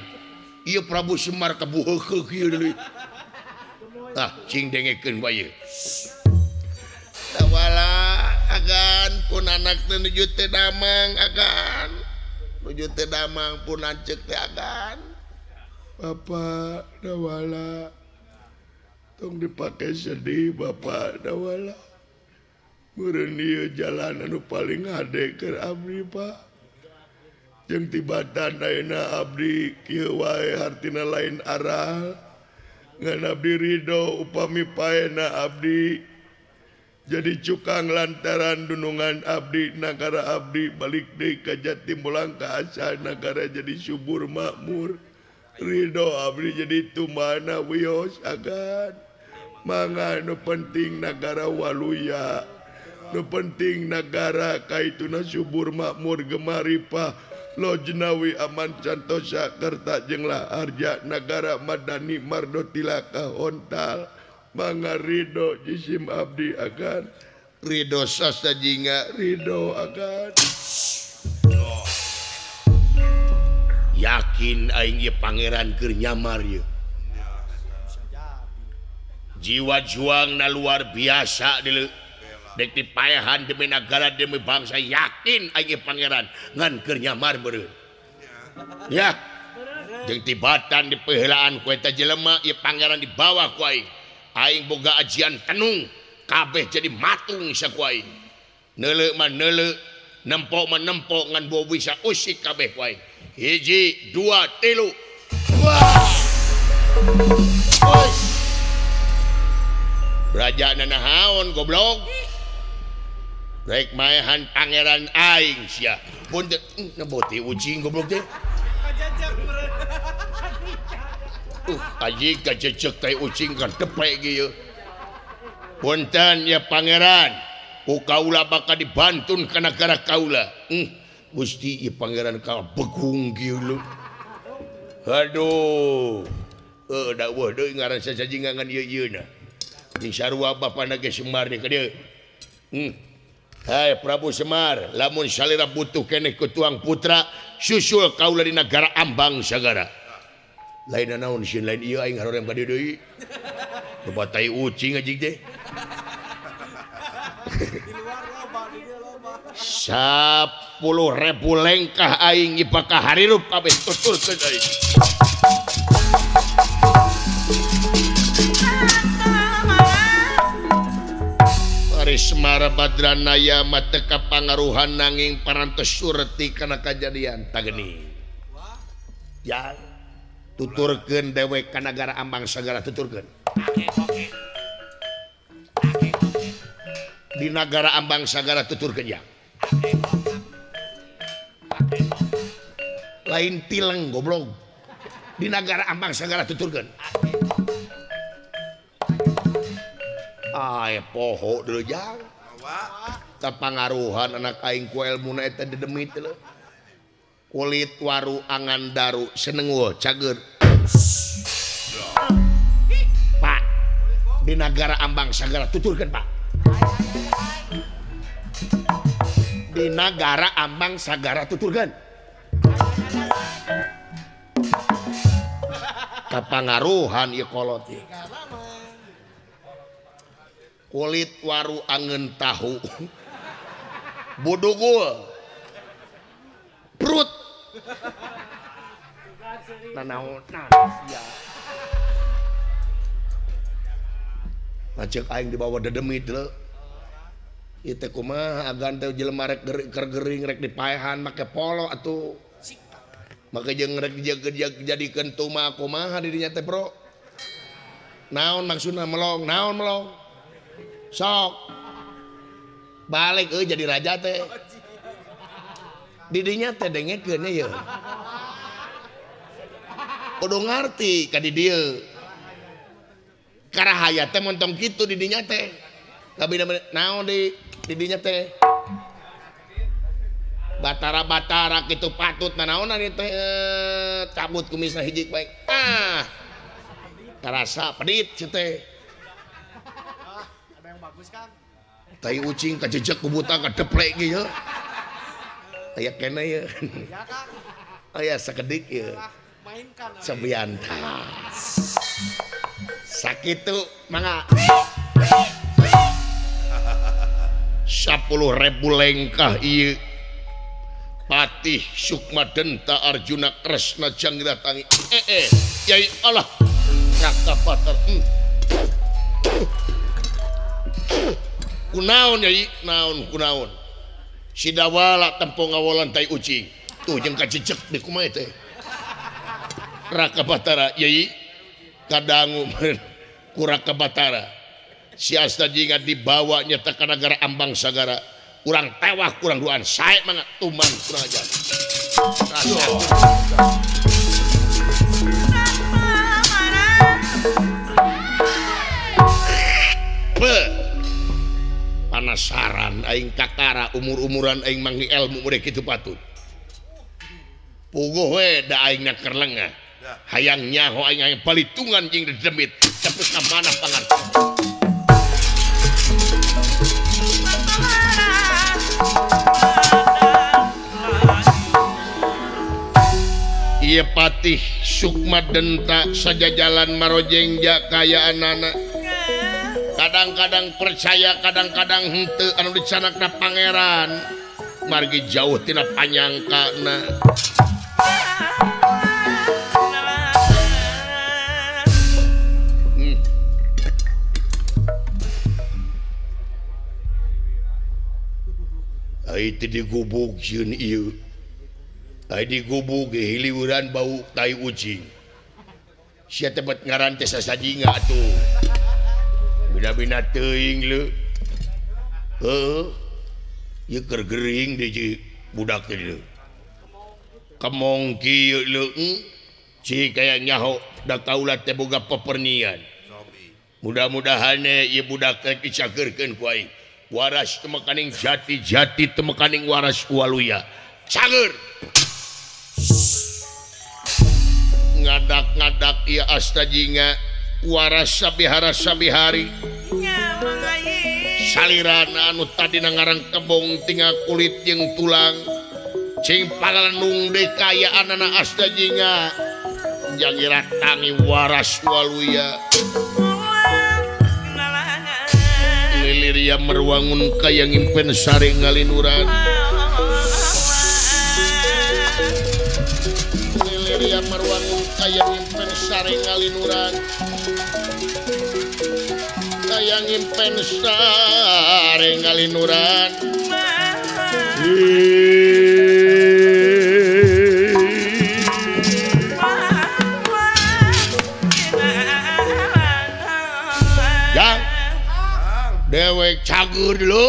Ieu Prabu Semar kabuheukeun kieu dulu. Tah cing dengekeun bae. Tawala agan pun anak teh nuju teh damang agan. Nuju teh damang pun lanceuk teh agan. Bapak Dawala tong dipake sedih Bapak Dawala. Meureun ieu jalan anu paling hade keur abdi Pak. Jeung tibatan ayeuna abdi kieu wae hartina lain aral. Ngan abdi ridho upami paena abdi jadi cukang lantaran dunungan abdi nagara abdi balik deui ka Jati mulang ka asal nagara jadi subur makmur. Ridho abdi jadi tumana wios agan. Mangga nu penting nagara waluya. Nu penting nagara kaituna subur makmur gemaripah lojnawi aman santosa kerta jeung laharja nagara madani mardo tilaka hontal. Mangga ridho jisim abdi agan. Ridho Sastra Jingga ridho agan. Yakin aing ieu pangeran keur nyamar ieu. Jiwa juangna luar biasa deuleu. Dek dipaehan demi nagara demi bangsa yakin aing ieu pangeran ngan keur nyamar meureun. Ya. Jeung tibatan dipeuheulaan ku eta jelema ieu pangeran dibawa ku aing. Aing boga ajian tenung kabeh jadi matung saku aing. Neuleuh mah neuleuh, nempo mah nempo ngan boga bisa usik kabeh ku aing. Hiji, dua, tilu. Wah. Raja nanahaon goblok. Rek maehan pangeran aing sia. Pun teh ngeboti ucing goblok teh. Kajajak meureun. Anjing kajejek teh ucing kan tepek ieu. Punten ya pangeran. Ku kaula bakal dibantun ka nagara kaula. Gusti ieu pangeran ka begung kieu lho. Aduh. Da eueuh deui ngaran Sastra Jingga ngan ieu-ieuna. Jeung sarua bapana ge Semar di ka dieu. Hai Prabu Semar, lamun salira butuh keneh ku tuang putra, susul kaula di nagara Ambang Sagara. Lain naon sieun lain ieu aing harorem ka dieu deui. Loba tai ucing anjing teh. Di luar loba, di dieu loba. 10.000 lengkah aing ipaka harirup kabeh tuturkeun aing. Semara Badranaya mah teu kapangaruhan nanging parantos surti kana kajadian tageni. Ya tuturkeun dewek ka nagara Ambang Sagara tuturkeun. Di nagara Ambang Sagara tuturkeun ya. Lain tileng goblok. Di nagara Ambang Sagara tuturkeun. Ay poho deui jang. Kapangaruhan anak aing ku elmuna eta dedemit leuh. Kulit waru angan daru seneng wo cager. Pak, di nagara Ambang Sagara tuturkeun Pak. Di nagara Ambang Sagara tuturkeun. Kapangaruhan ieu kolot ieu. Kulit waru angen tahu budugul perut nanaonan sia ngacek aing dibawa dedemit leuh ieu teh kumaha agan teh jelema rek gering rek dipaehan make polo atuh make jeung rek dijadikeun tuma kumaha di dinya teh bro naon maksudna melong naon melong sok balik euy jadi raja teh didinya teh dengekeun nya yeuh kudu ngarti ka di dieu karahaya teh montong kitu didinya teh kabina naon di didinya teh batara-batara kitu patut nanaonan ieu teh cabut kumisna hiji bae ah karasa pedit sia teh. Bagus kan? Tai ucing kajejek ku buta kadeplek ge yeuh. Aya keneh yeuh. Ya Kang. Aya sakedik yeuh. Mainkan. Sabianta. Sakitu mangga. 10.000 lengkah ieu. Patih Sukma Denta Arjuna Kresna jang datangi. Yai Allah. Raka Batar. Kunaon yai naon kunaon sidawala tempo ngawolan tai ucing tuh jeung kajejek di kumaha teh Raka Batara yai kadangu ku Raka Batara si asta jinga dibawa nyata ka nagara Ambang Sagara urang tewah kurang duaan sae mangga tuman kurang ajar panasaran aing kakara umur-umuran aing manggi ilmu mereka kitu patut puguh we da aing na keur lengah hayang nyaho aing hayang palitungan jeung dedemit tapi ka mana pangarti ieu Patih Sukma Denta sajajalan marojeng ja kayaanana kadang-kadang percaya kadang-kadang henteu anu dicanakna pangeran margi jauh tina panyangkana. Ai teh digubug sieun ieu. Ai digubug hiliweuran bau tai ucing. Sia teh bet ngaran teh sasajinga atuh. Bina-bina teuing leu. Heuh. Ieu keur gering deui budak teh leu. Kemong kieu leu. Cik aya nyaho da kaula teh boga pepernian. Mudah-mudahan ieu budak teh dicageurkeun ku aing. Waras temekaning jati-jati temekaning waras waluya. Cager. Ngadak-ngadak ieu asta jinga waras sabihara sabihari salirana anu tadina ngarang kebong tinggal kulit jeung tulang cing palalendung deui kaayaanana asta jingga jangira tangi waras waluya lilir merwangun kaya ngimpen sare ngalinuran lilir merwangun kaya ngimpen sare ngalinuran kaya ngimpen sare ngalinuran. Jang dewek cagur dulu.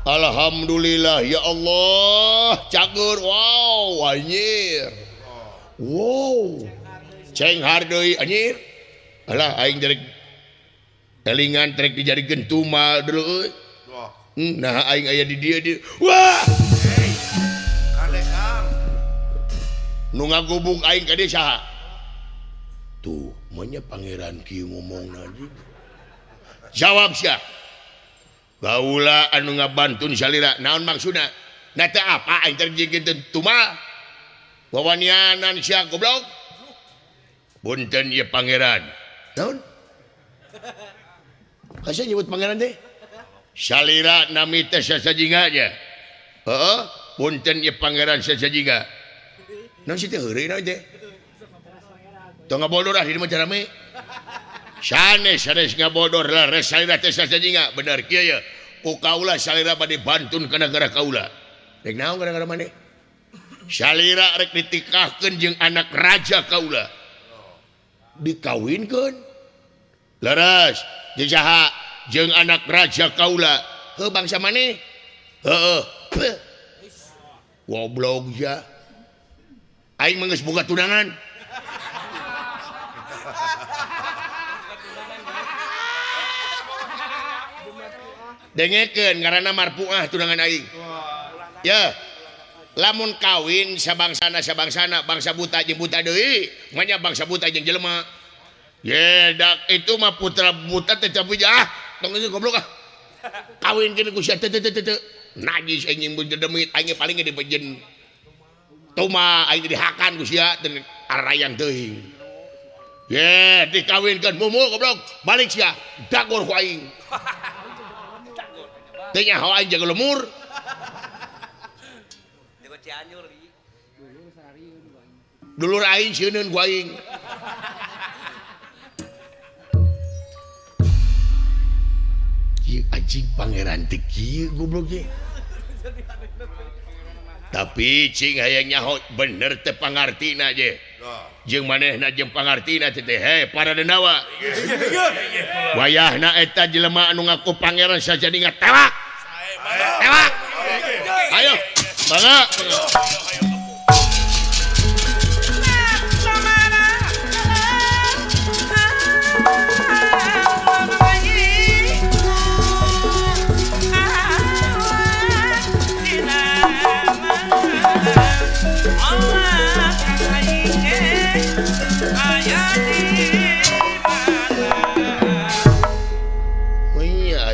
Alhamdulillah ya Allah cagur. Wow anjir. Wow cenghar deui anjir. Alah aing jerek telingan trek dijadikeun tumal dulu euy. Nah aing aya di dieu di. Wah. Kade Kang. Nu ngagubung aing ka dieu saha? Tuh, manya pangeran kieu ngomongna anjing. Jawab sia. Baula anu ngabantun salira naon maksudna? Na teu apa aing teh dijieun tumal. Wawanianan sia goblok. Punten ieu pangeran. Naon? Kasih nyebut pangeran teh. Salira nami teh sasajinga nya. Heeh, punten ieu pangeran sasajinga. Naon sih teh heureuy naon teh? Tong ngabodor ah di mah rame. Sanes sanes ngabodor lah res salira teh sasajinga. Bener kieu ye. Ku kaula salira bade bantun ka nagara kaula. Rek naon ka nagara maneh? Salira rek ditikahkeun jeung anak raja kaula. Dikawinkeun. Leres jeung saha? Jeung anak raja kaula. Heuh bangsa maneh? Heueuh. Goblok ja. Aing mah geus boga tunangan. Dengekeun ngaranna Marpuah tunangan aing. Ya. Lamun kawin sabangsana sabangsana bangsa buta jeung buta deui, manya bangsa buta jeung jelema. Ye, dak itu mah putra buta teh tapi ah, tong geus goblok ah. Kawin kene ku sia teu teu teu. Najis aing mun dedemit aing paling ge dipejen. Toma aing dihakan ku sia teu arayang teuing. Ye, dikawinkeun mumu goblok, balik sia, dagor ku aing. Teu nyaho aing jago lemur. Dulur aing sieun ku aing. Anjing pangeran teh kieu goblok ge. Tapi cing hayang nyaho bener teh pangartina je. Jeung manehna jeung pangartina teh heh para denawa. Wayahna eta jelema anu ngaku pangeran sajadi ngatewak. Tewak. Ayo, mangga.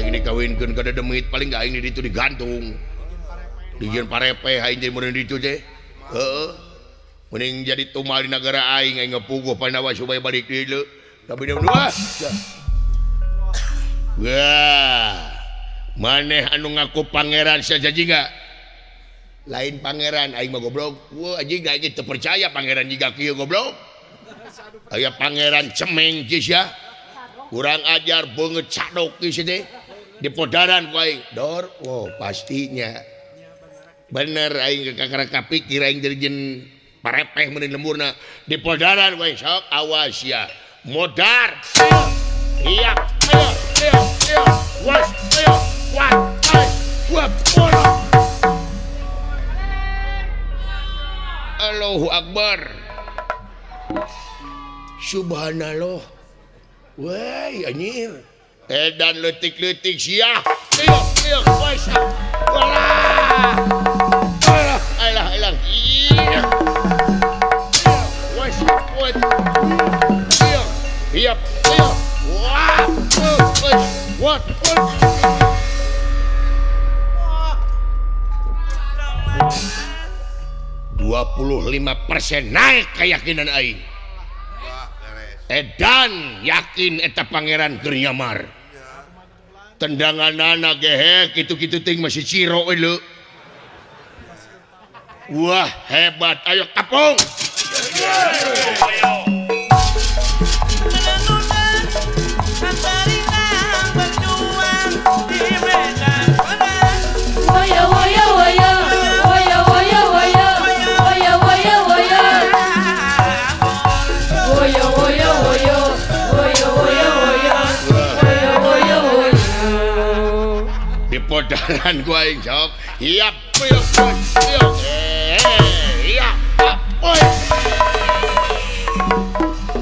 Dikawinkeun ka dedemit paling aing di ditu digantung. Dijieun parepe aing jadi meureun ditu teh. Heeh. Mending jadi tumal di nagara aing aing ngapuguh Pandawa supaya balik deui. Tapi dia wah. Wah. Maneh anu ngaku pangeran sajajinga. Lain pangeran aing mah goblok. Wah anjing aing teu percaya pangeran jiga kieu goblok. Aya pangeran cemeng geus ya. Kurang ajar beungeut cadok geus teh. Di podaran ku aing dor, wow pastinya bener aing kakara kapikir aing jadi jeung parepeh meureun lemburna di podaran ku aing sok awas ya modar iya ayo ayo ayo was ayo wat ay wap Allahu Akbar subhanallah woi anjir edan leutik-leutik sia. Ayo, ayo, wes. Walah. Alah, alah, alah. Iya. Wes, wes. Iya. Hiap hiap wah wah 25% naik keyakinan aing. Edan yakin eta pangeran keur nyamar. Tendanganana gehe kitu-kitu ting masih ciro we. Wah hebat, ayo kapung. Podaran ku aing sok. Hiap hiap hiap. Hiap. Oi.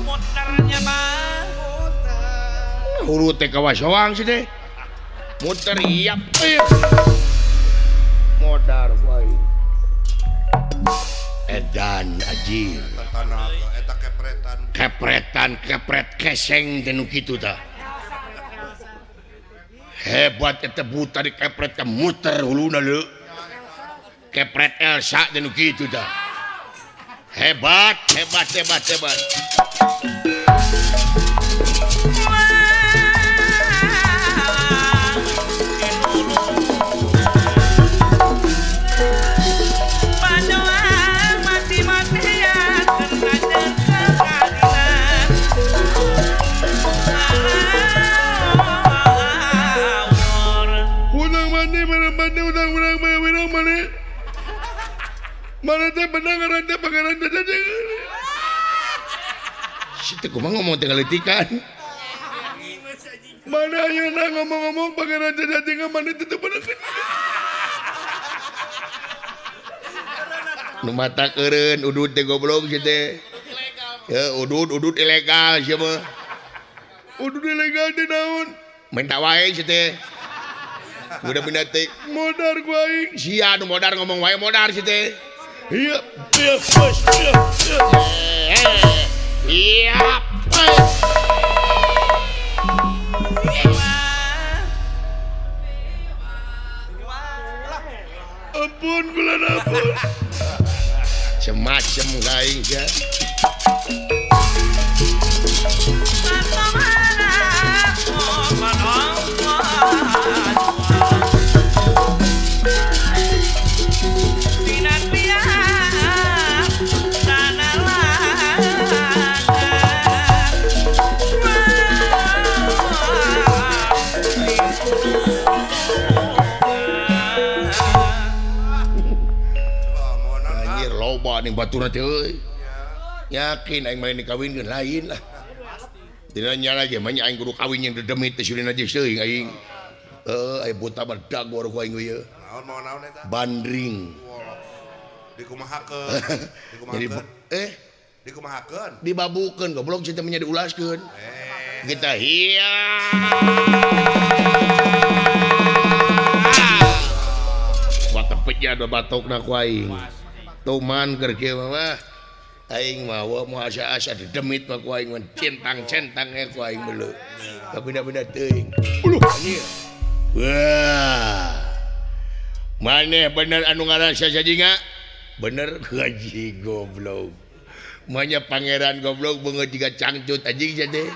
Muternya mah. Muter. Hulu teh kawasoang sih teh. Muter hiap hiap. Modar ku aing. Edan anjir. Eta kepretan. Kepretan kepret keseng teh nu kitu tah. Hebat eta buta di kepret ka muter huluna leu. Kepret Elsa teh nu kitu tah. Hebat, hebat, hebat, hebat. Mana teh benang rada pangeran teh teh. Situ kumaha ngomong teh ngaletikan. Mana ayeuna ngomong-ngomong pangeran teh teh mana teh benang. Nu mata keureun udud teh goblok si teh. Ya udud udud ilegal sia mah. Udud ilegal teh naon? Minta wae si teh. Udah pindah teh modar ku aing. Sia nu modar ngomong wae modar si teh. Iya, iya, bos, iya, iya, bos. Ampun, bulan ampun. Semacam kain ya. Ning batur teh euy. Yakin aing mah dikawinkeun lain lah. Dina nya lagi mah aing kudu kawin jeung dedemit teh surina jeung teuing aing. Heuh aya buta mah dagor ku aing ieu. Naon mau naon eta? Bandring. Dikumahakeun. Dikumahakeun. Dikumahakeun. Dibabukeun goblok cenah mah diulaskeun. Kita hiya. Wah tepetnya ada batokna ku aing. Tuman keur kieu mah aing mah moal asa-asa dedemit mah ku aing mah centang-centang ge ku aing beuleu. Kabina-bina teuing. Uluh anjir. Wah. Maneh bener anu ngarasa sajinga? Bener gaji goblok. Manya pangeran goblok beungeut jiga cangcut anjing sia teh.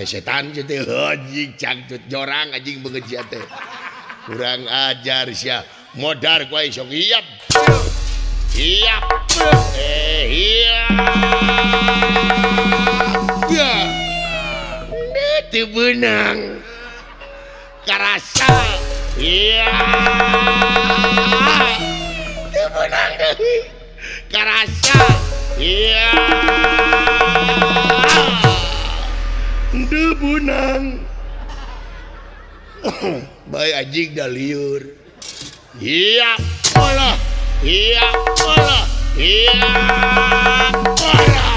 Setan sia teh anjing cangcut jorang anjing beungeut sia teh. Kurang ajar sia. Modar ku aing sok hiap. Hiap. Hiap. Ya. Teu beunang. Karasa. Iya. Teu beunang deui. Karasa. Iya. Teu beunang. Bae anjing da lieur. Iya, bola. Iya, bola. Iya, bola.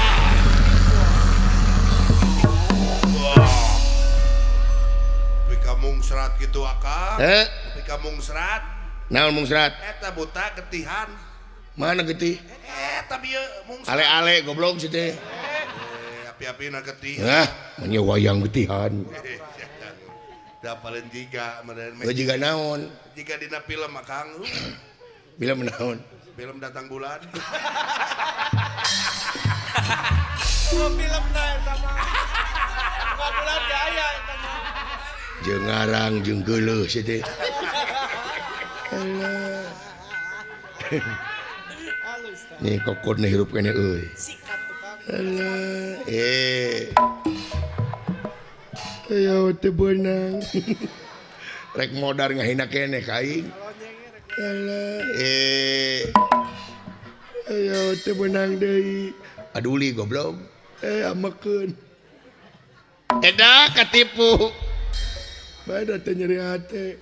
Wah. Tapi ka mungsrat kitu akang. Heh? Tapi ka mungsrat. Naon mungsrat? Eta buta getihan. Mana getih? Eta bieu mungsrat. Ale-ale goblok si teh. Api-api na getihan. Hah, manya wayang getihan. Da paling jiga meureun. Jiga naon? Jiga dina film Akang. Film naon? Film Datang Bulan. Oh, film na eta mah. Bulan ge aya eta mah. Jeung ngarang jeung geuleuh sia teh. Alah. Nih kokot nih hirup kene euy. Sikat tukang. Alah, eh. Ayo teu beunang. Rek modar ngahina keneh ka aing. Alah, eh. Ayo teu beunang deui. Aduli goblok. Eh amekeun. Eda katipu. Bada teh nyeri hate.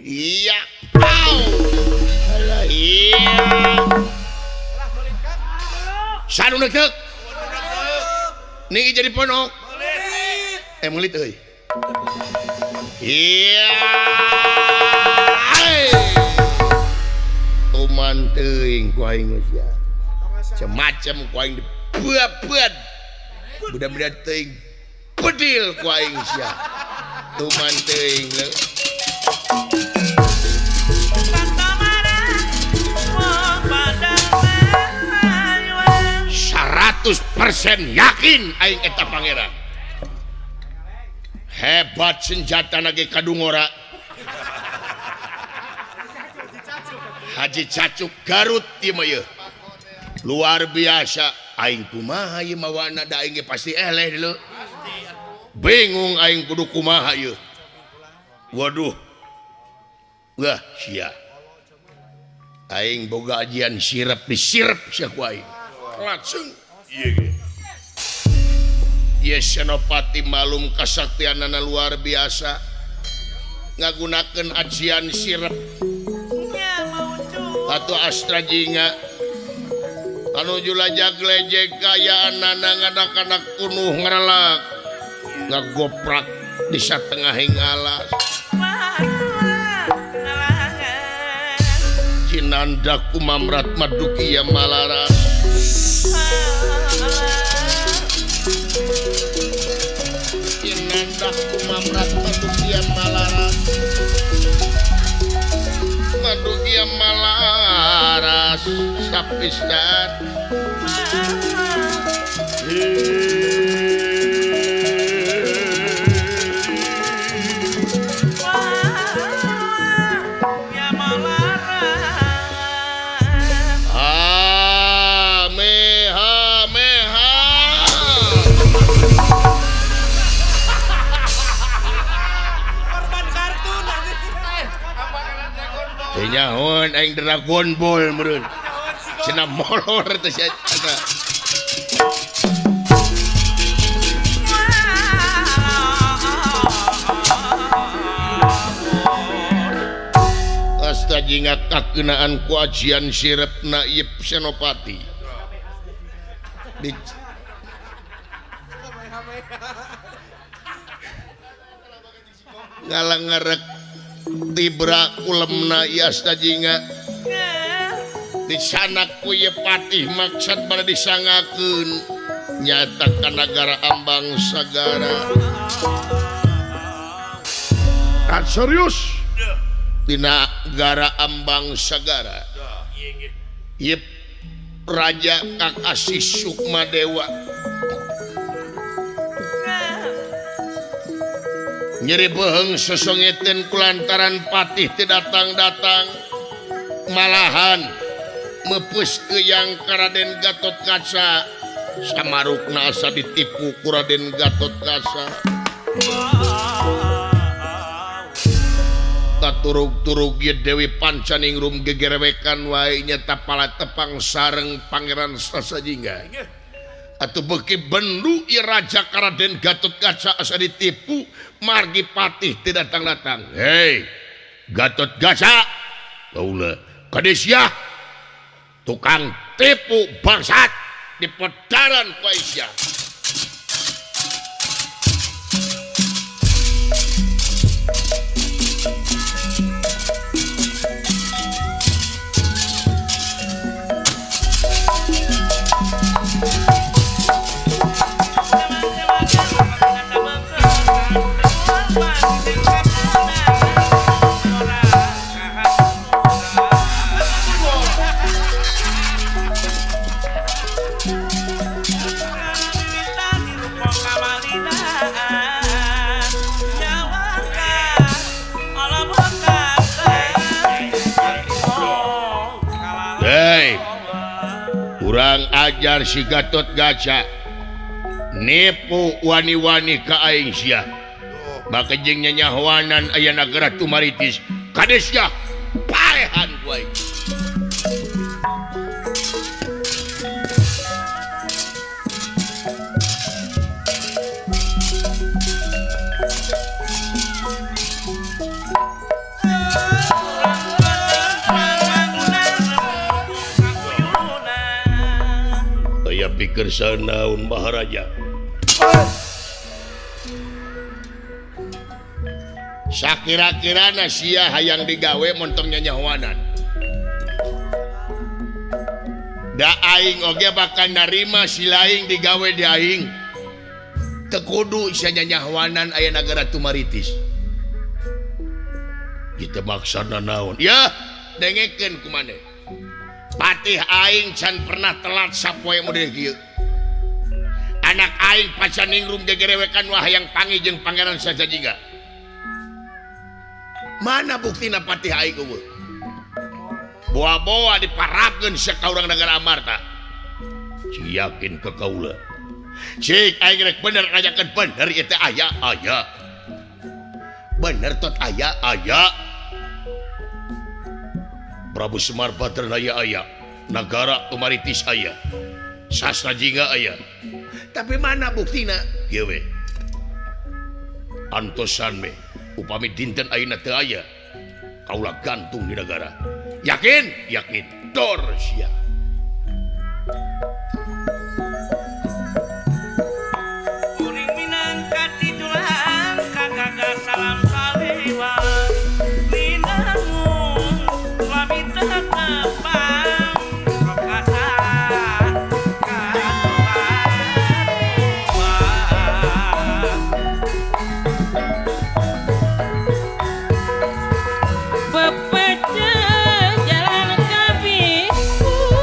Iya. Au. Alah, iya. Sanu neuk. Niki jadi ponok. Eh melit euy. Iya. Tuman teuing ku aing geus ya. Macem-macem ku aing dibuat-buat. Budak-budak teuing bedil ku aing sia. Tuman teuing leuh. 100% yakin aing eta pangeran. Hebat senjata nage kadungora. Haji Cacuk Garut ieu mah yeuh. Luar biasa. Aing kumaha ieu mawana da aing ge pasti eleh deuleu. Bingung aing kudu kumaha ieu. Waduh. Wah sia. Aing boga ajian sirep disirep sia ku aing. Langsung ieu ge. Ye Senopati malum kasaktianana luar biasa ngagunakeun ajian sirep atau astra jinga anu julajag lejeg kayaanana ngadak-anak kunuh ngarelak ngagoprak di satengahing alas Cinanda kumamrat madukia malaras Cinanda kumamrat madukia malaras madukia malaras sapisan nyahoan aing Dragon Ball meureun cenah molor teh sia eta. Asta jinga kakeunaan ku ajian sirepna ieu Senopati. Di ngalangarek tibra ulemna ieu asta jinga disanak ku ieu patih maksad bade disangakeun nyata ka nagara Ambang Sagara. Kan serius dina negara Ambang Sagara ieu raja Kakasih Sukmadewa nyeri beheng sesongeteun kulantaran patih teu datang-datang malahan meupeus keuyang ka Raden Gatotkaca samarukna asa ditipu ku Raden Gatotkaca katurug-turug ieu Dewi Pancaningrum gegerewekan wae nyata palatepang sareng Pangeran Sasajingga atuh beuki bendu ieu raja ka Raden Gatotkaca asa ditipu margi patih teu datang-datang. Hei Gatotkaca kaula kadesia tukang tipu bangsat di pedaran ku Aisyah. Hei, kurang ajar si Gatot Gaca nipu wani-wani ka aing sia. Maka jeung nyanyahoanan aya nagara Tumaritis kades sia paehan ku aing. Aya pikir sanaun Maharaja. Sakira-kirana sia hayang digawe montong nyanyahoanan. Da aing oge bakal narima si laing digawe di aing. Teu kudu sia nyanyahoanan aya nagara Tumaritis. Kita maksana naon? Ya, dengekeun ku maneh. Patih aing can pernah telat sapoe model kieu. Anak aing pacaningrum gegerewekan wah hayang panggih jeung Pangeran Sastra Jingga. Mana buktina patih aing eueuh? Boa-boa diparabkeun sia ka urang nagara Amarta. Cik yakin ka kaula. Cik aing rek bener ngajakeun bener ieu teh aya aya. Bener tot aya aya. Prabu Semar Badranaya aya, nagara Tumaritis aya, Sastra Jingga aya. Tapi mana buktina? Kieu we. Antosan we, upami dinten ayeuna teu aya, kaula gantung di nagara. Yakin? Yakin. Dor sia. Kuring minangka titulang kagaga salam salewa. Jalan kabiku.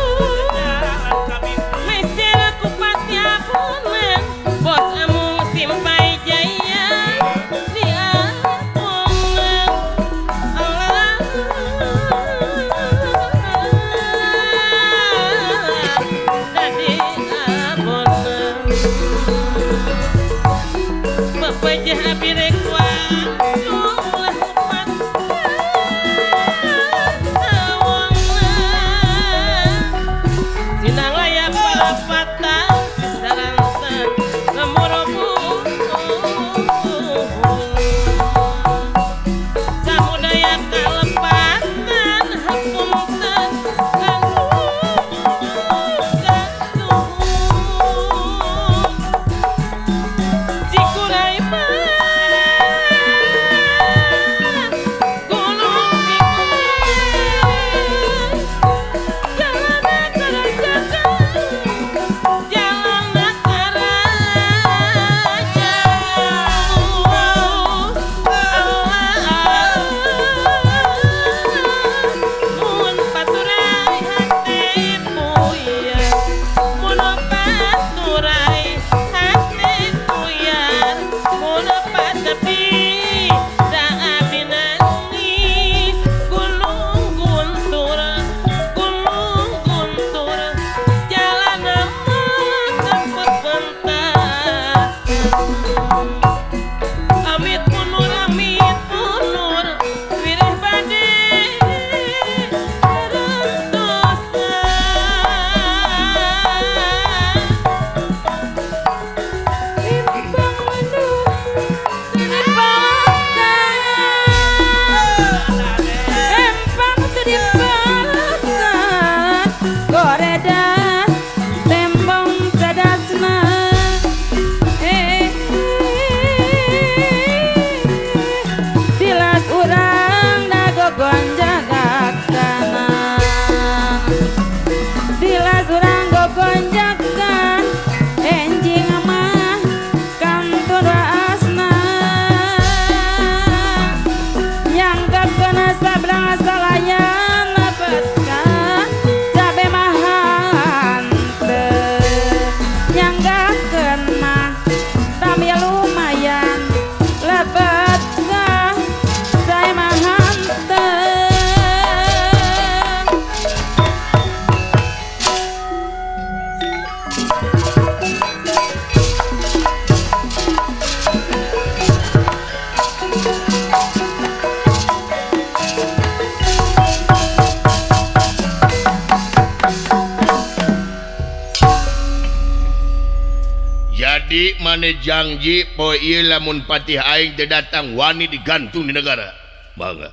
Jadi maneh janji poe ieu lamun patih aing teu datang wani digantung di negara. Mangga.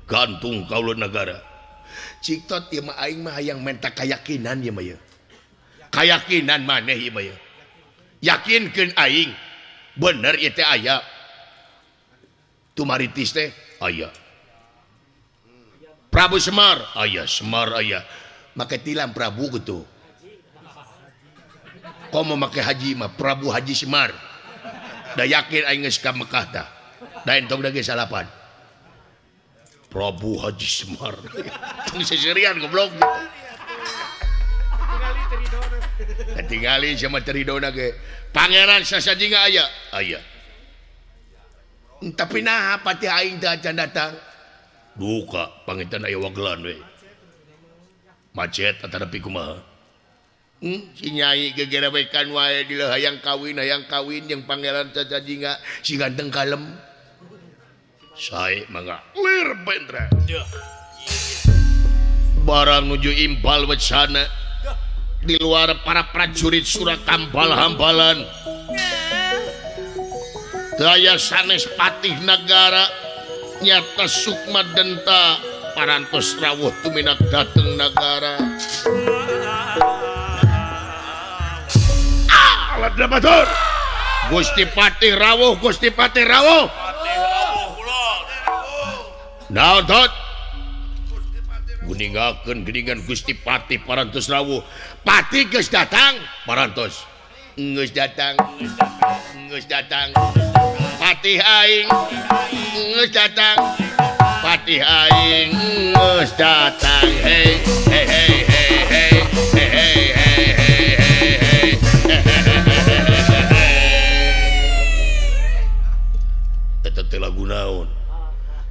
Gantung kaula negara. Cik tot ieu mah aing mah hayang menta kayakinan ieu mah ieu. Kayakinan maneh ieu mah ieu. Yakinkeun aing bener ieu teh aya. Tumaritis teh aya. Prabu Semar aya, Semar aya. Make tilam Prabu gitu. Komo make haji mah Prabu Haji Semar. Da yakin aing geus ka Mekah tah. Da entong da ge salapan. Prabu Haji Semar. Tong seserian goblok. Katingali sama teridona ge. Pangeran Sasajinga aya, aya. Tapi naha patih aing teh acan datang. Duka panginten aya wagelan we. Macet atanapi kumaha. Si nyai gegerawekan wae di hayang kawin jeung Pangeran Sasajinga si ganteng kalem. Sae mangga lir bentra. Barang nuju impal wacana di luar para prajurit Surakampal-hampalan. Daya sanes patih nagara nyata sukma denta parantos rawuh tuminak dateng nagara. Batur. Gusti Patih rawuh, Gusti Patih rawuh. Naon tot? Guningakeun geuningan Gusti Patih parantos rawuh. Patih geus datang, parantos. Geus datang, geus datang. Patih aing geus datang. Patih aing geus datang. Hei hei hei hei hei hei hei hei hei. Eta teh lagu naon?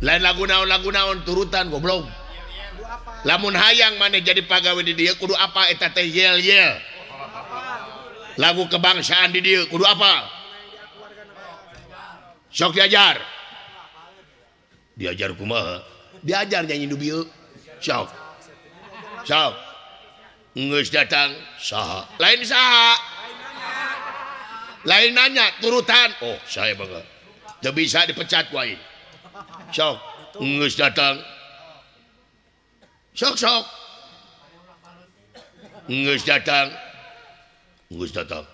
Lain lagu naon turutan goblok. Lamun hayang maneh jadi pagawe di dieu kudu apa eta teh yel-yel. Lagu kebangsaan di dieu kudu apa? Sok diajar. Diajar kumaha? Diajar nyanyi nu bieu. Sok. Sok. Geus datang saha? Lain saha? Lain nanya turutan. Oh, saya bangga. Teu bisa dipecat ku aing. Sok, geus datang. Sok sok. Geus datang. Geus datang.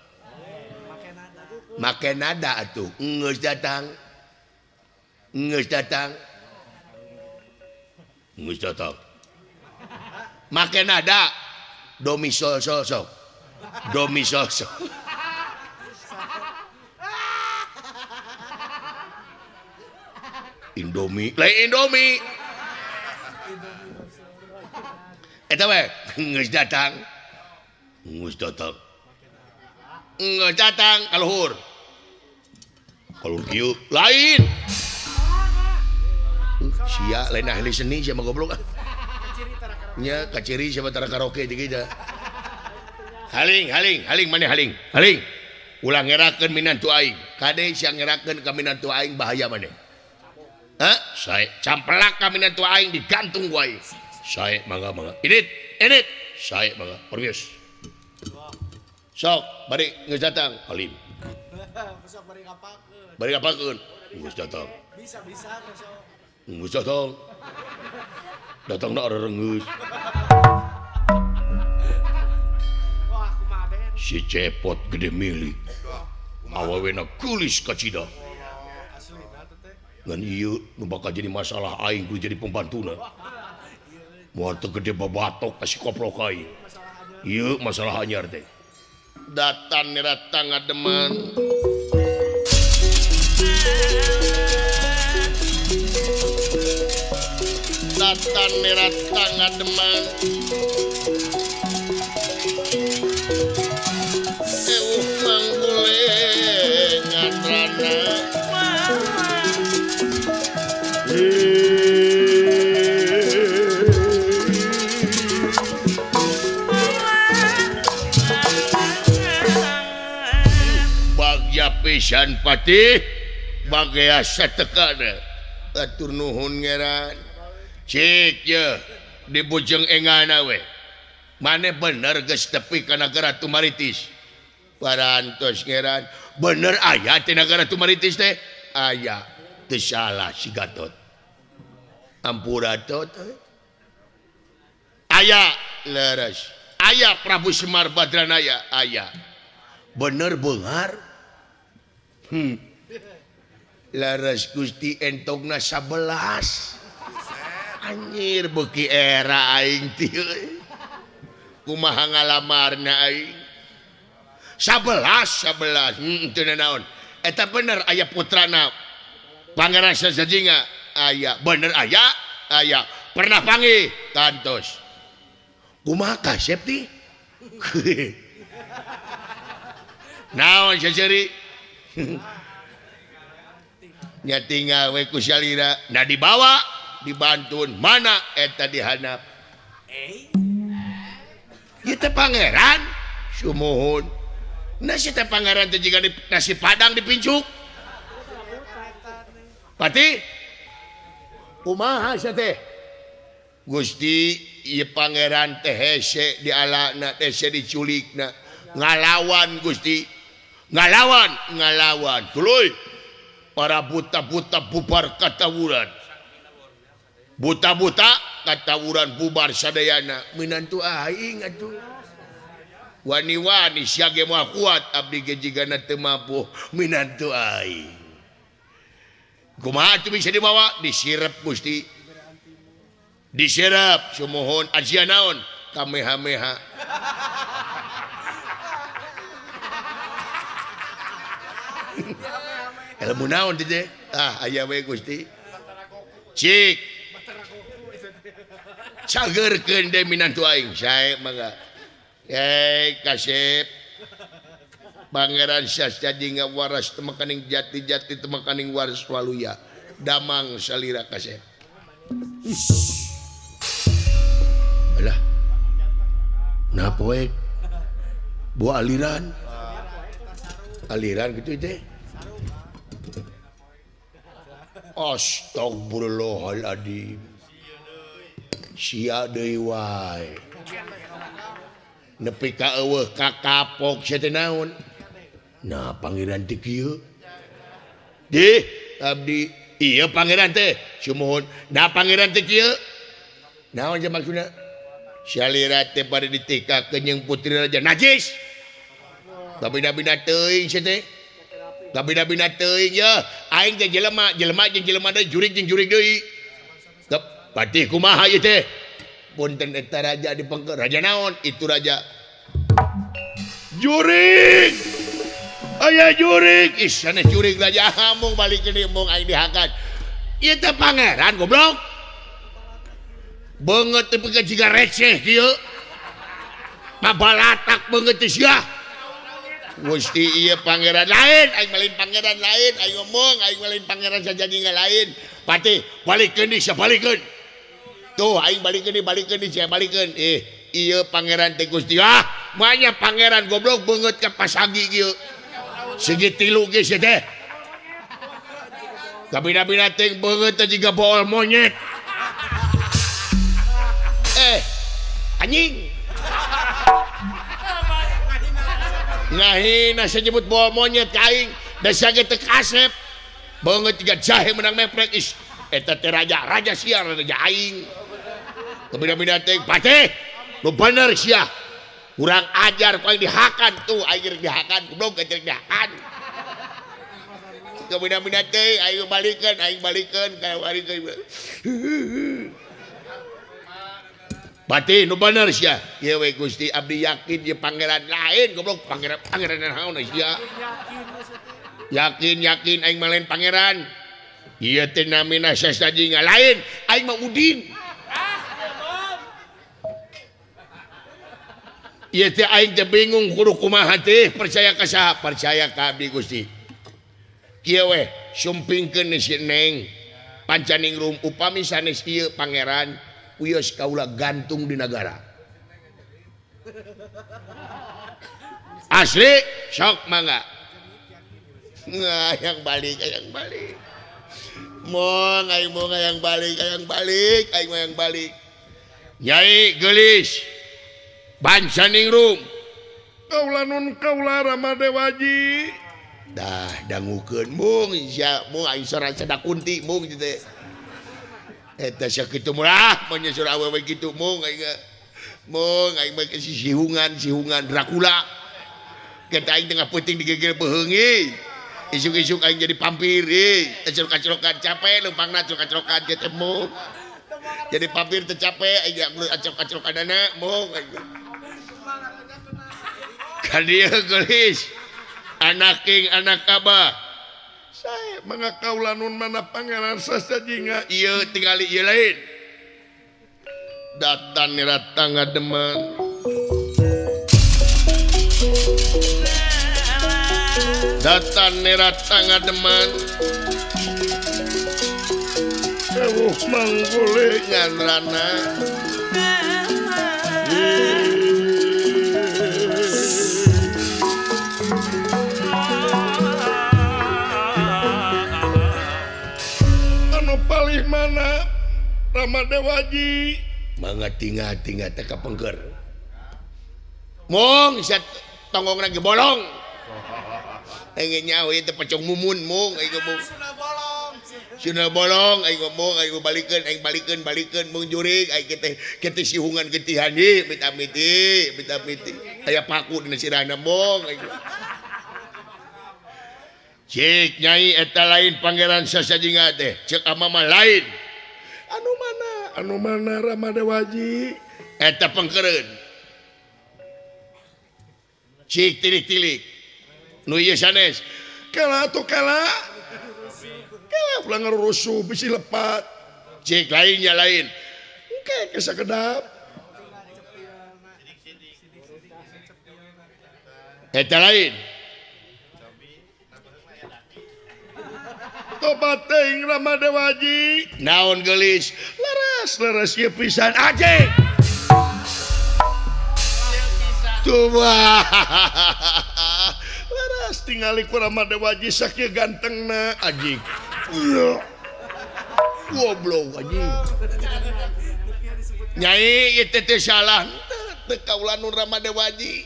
Make nada atuh. Geus datang. Geus datang. Geus datang. Make nada. Do mi sol sol sok. Do mi sol sol. Indomie, lain Indomie. Eta we, geus datang. Geus datang. Geus datang ka luhur. Ka luhur kieu lain. Sia lain ahli seni sia mah goblok ah. Nya kaciri sia mah tara karaoke jeung kita. Haling, haling, haling maneh haling. Haling. Ulah ngerakeun minantu aing. Kade sia ngerakeun ka minantu aing bahaya maneh. Hah? Sae camplak ka minantu aing digantung ku aing. Sae mangga mangga. Init, init. Sae mangga. Permios. Sok bari geus datang Halim. Sok bari ngapakeun. Bari ngapakeun? Geus datang. Bisa-bisa sok. Geus datang. Datangna arerengeus. Wah, kumaha den? Si cepot gede milik. Awewena geulis kacida. Ngan ieu nu bakal jadi masalah aing kudu jadi pembantuna. Moal teu gede babatok ka si koplok aing. Ieu masalah anyar teh. Datan datang ngademan. Datan datang ngademan. Eueuh manggule ngatrana. Bagja pisan patih bagea satekana atur nuhun ngeran cik ye di bujeng engana we maneh bener geus tepi ka nagara Tumaritis Parantos ngeran bener aya teh nagara Tumaritis teh aya teu salah si Gatot. Ampura tot. Aya leres. Aya Prabu Semar Badranaya aya. Bener beunghar. Leres Gusti entogna 11. Anjir beuki era aing teh. Kumaha ngalamarna aing. 11 teu naon. Eta bener aya putrana Pangeran Sasajinga aya. Bener aya aya. Pernah panggih kantos. Kumaha kasep teh? Naon saseri? Nya tinggal we ku salira. Nah dibawa dibantun mana eta dihandap. Ieu teh pangeran sumuhun. Nasi teh pangeran teh jiga nasi padang dipincuk. Pati kumaha sia teh? Gusti ieu pangeran teh hese dialana teh hese diculikna. Ngalawan Gusti. Ngalawan, ngalawan. Tuluy para buta-buta bubar katawuran. Buta-buta katawuran bubar sadayana. Minantu aing atuh. Wani-wani sia ge moal kuat abdi ge jigana teu mampu minantu aing. Kumaha atuh bisa dibawa? Disirep Gusti. Disirep sumuhun azia naon? Kamehameha. Ilmu naon teh? Ah aya we Gusti. Cik. Cageurkeun deui minantu aing sae mangga. Kasep Pangeran Sasajinga waras temekaning jati-jati temekaning waras waluya damang salira kasep. Alah. Nah poek buah aliran. Aliran gitu teh. Astagfirullahaladzim. Sia deui wae. Nepi ka eueuh ka kapok sia teh naon? Nah pangeran teh kieu. Dih abdi ieu pangeran teh sumuhun. Nah pangeran teh kieu. Naon sia maksudna? Salira teh bade ditikakeun jeung putri raja najis. Kabina-bina teuing sia teh. Kabina-bina teuing ye. Aing teh jelema, jelema jeung jelema deui, jurig jeung jurig deui. Patih kumaha ieu teh? Punten eta raja dipengker. Raja naon? Itu raja. Jurig. Aya jurig. Ih sanes jurig raja mung balik deui mung aing dihakan. Ieu teh pangeran goblok. Beungeut teh pikeun jiga receh kieu. Pabalatak beungeut teh sia. Gusti ieu pangeran lain, aing malin pangeran lain, aing ngomong aing malin pangeran sajadina lain. Patih balikeun deui sia balikeun. Tuh aing balikeun deui, balikeun deui sia balikeun. Ieu pangeran teh Gusti. Ah, moalnya pangeran goblok beungeut ka pasagi kieu. Segi tilu ge sia teh. Kabina-bina teh beungeut teh jiga bool monyet. Anjing. Ngahina saya nyebut bool monyet ka aing, da sia ge teu kasep. Beungeut jiga jahe menang meprek is. Eta teh raja, raja sia raja aing. Kabina-bina teh patih. Nu bener sia. Kurang ajar ku aing dihakan tuh aing rek dihakan goblok aing rek dihakan. Kabina-bina teh aing balikeun, aing balikeun, ka balikeun. Patih nu bener sia. Ieu we Gusti abdi yakin ieu pangeran lain goblok pangeran pangeran naon sia. Yakin yakin aing mah lain pangeran. Ieu teh namina Sastajinga lain, aing mah Udin. Ieu teh aing teh bingung kudu kumaha teh percaya ka saha? Percaya ka abdi Gusti. Kieu we sumpingkeun si Neng pancaningrum upami sanes ieu pangeran wios kaula gantung di nagara. Asli sok mangga. Yang balik, yang balik. Mong aing mong yang balik, yang balik, aing mah yang balik. Nyai geulis. Bancaningrum. Kaula nun kaula Rama Dewaji. Dah dangukeun mung sia mung aing soran sada kunti mung teh. Eta sakitu murah mun nyesur awewe kitu mung aing mung aing mah sihungan sihungan Dracula. Kita aing tengah peuting digegel beheungi. Isuk-isuk aing jadi pampir euy. Acrok-acrokan capek leumpangna acrok-acrokan teh mung. Jadi pampir teh capek aing acrok-acrokanana mung aing. Ka dieu geulis. Anak king anak abah saya mangga kaula nun mana Pangeran Sastajinga ieu tingali ieu lain datan nirata ngademan datan nirata ngademan ewuh manggule nganrana palih mana Rama Dewaji mangga tinggal-tinggal teh ka pengker mung sia tonggongna ge bolong aing nyaho ieu teh pocong mumun mung aing ngomong suna bolong aing ngomong aing balikeun aing balikeun balikeun mung jurig aing teh kitu sihungan getihan ieu amit-amit amit-amit aya paku dina sirahna mung aing. Cik nyai eta lain Pangeran Sasajinga teh cek amama lain anu mana Rama Dewaji eta pengkeureun cik tilik-tilik nu ieu sanes kala atuh kala kala ulah ngarurusuh bisi lepat cik lainnya lain engke ke sakedap eta lain tobat teuing Rama Dewaji naon geulis leres leres ieu pisan aje coba leres tingali ku Rama Dewaji sakieu gantengna anjing goblok anjing nyai ieu teh salah teu kaula nu Rama Dewaji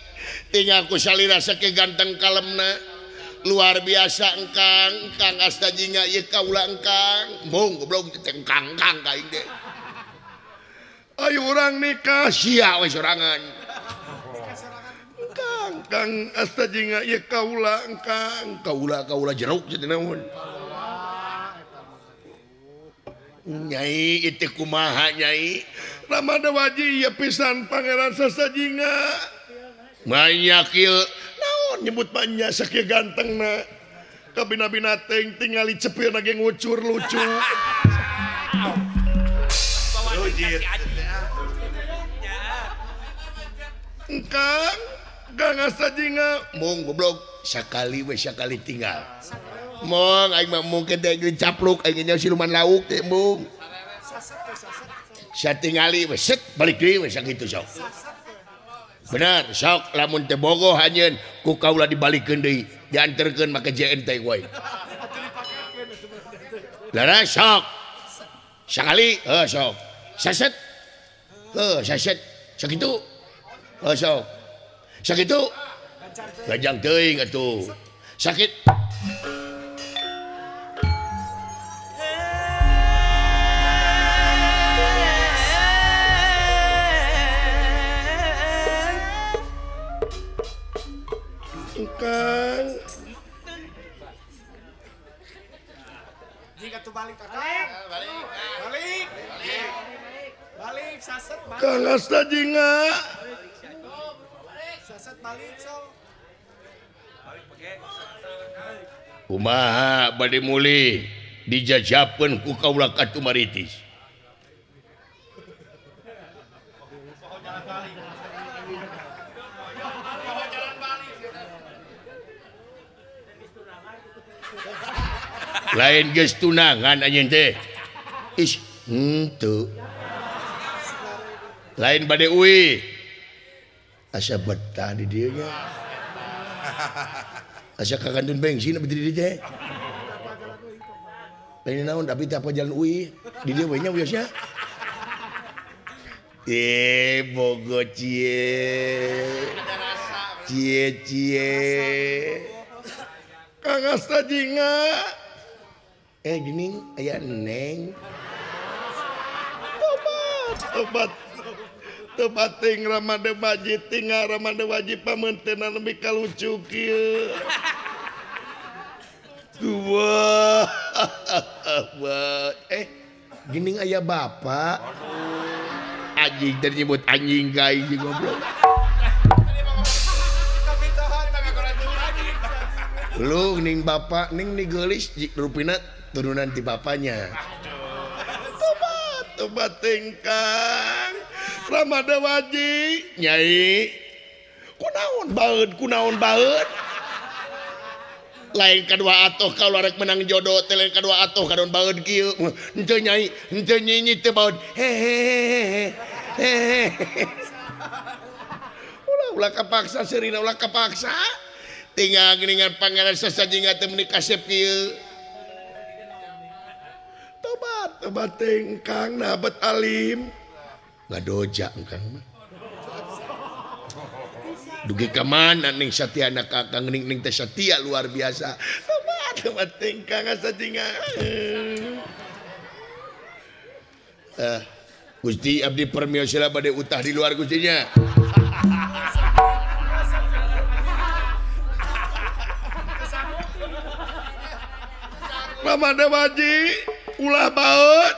tinggal ku salira sakieu ganteng kalemna luar biasa engkang engkang Astajinga ieu kaula engkang mung goblok teh engkang engkang ka aing teh ayo urang nikah sia we sorangan engkang engkang Astajinga ieu kaula engkang kaula kaula jeruk jadi naon nyai ieu teh kumaha nyai Rama Dewaji ieu pisan Pangeran Sastajinga banyak ieu nyebut banyak sakieu gantengna kabina-bina teuing tingali cepilna ge ngucur lucu engkang Kang Astajinga mung goblok sakali we sakali tinggal mung aing mah mungkin teh capluk aing nya siluman lauk teh mung satingali we set balik deui we sakitu sok. Benar sok lamun teh bogoh anjeun ku kaula dibalikeun deui dianterkeun make JNT we. Lara sok sakali heuh sok saset heuh saset sakitu heuh sok sakitu gajang teuing atuh sakit. Kang jika tuh balik balik balik balik saset balik Kang Astajinga saset balik so kumaha bade mulih dijajapeun ku kaula ka Tumaritis. Lain geus tunangan anjeun teh. Ih, henteu. Lain bade uih. Asa betah di dieu nya. Asa kakantun bensin abdi di dieu teh. Lain naon tapi teh apa jalan uih di dieu we nya wiosnya. Eh bogo cie. Cie cie Kang Asta Jingga gini aya neng tobat tobat tobat ting Ramade Baji tinggal Ramade Wajib pamentena lebih kalucu kieu dua gini aya bapak anjing tadi nyebut anjing kai goblok lu ning bapak ning nigelis rupina turunan ti bapaknya tobat tobat tingkang Ramada Waji nyai kunaon baeud lain kadua atuh kalau rek menang jodoh teh lain kadua atuh kadon baeud kieu henteu nyai henteu nyinyi teu baeud hehehe hehehe ulah ulah kapaksa seurina ulah kapaksa tinggal geuningan pangeran sasajinga teh meuni kasep kieu tobat tobat tingkang nabat alim ngadoja engkang mah dugi ka mana ning satiana kakang ning ning teh satia luar biasa tobat tobat tingkang sasajinga Gusti abdi permiosila bade utah di luar gustinya Ramada Waji ulah baeud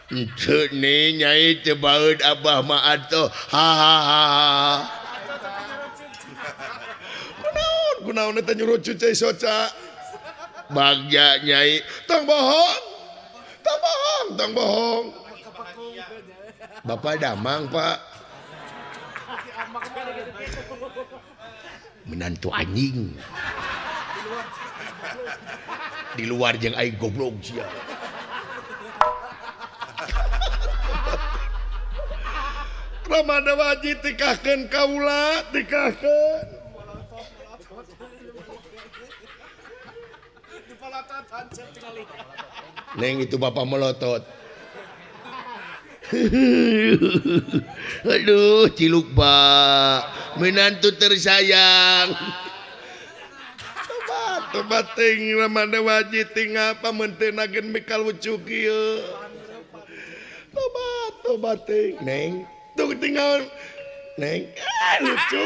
henteu nih nyai teu baeud abah mah atuh ha ha ha kunaon kunaon eta nyurucu cai soca bagja nyai tong bohong tong bohong tong bohong bapak damang pak menantu anjing di luar jeung aing goblok sia Ramada Waji tikahkeun kaula tikahkeun neng itu bapak melotot aduh ciluk pak menantu tersayang tobat ting Ramada Waji tinggal pamentena gen mikal lucu kieu tobat tobat ting neng tuh tinggal neng lucu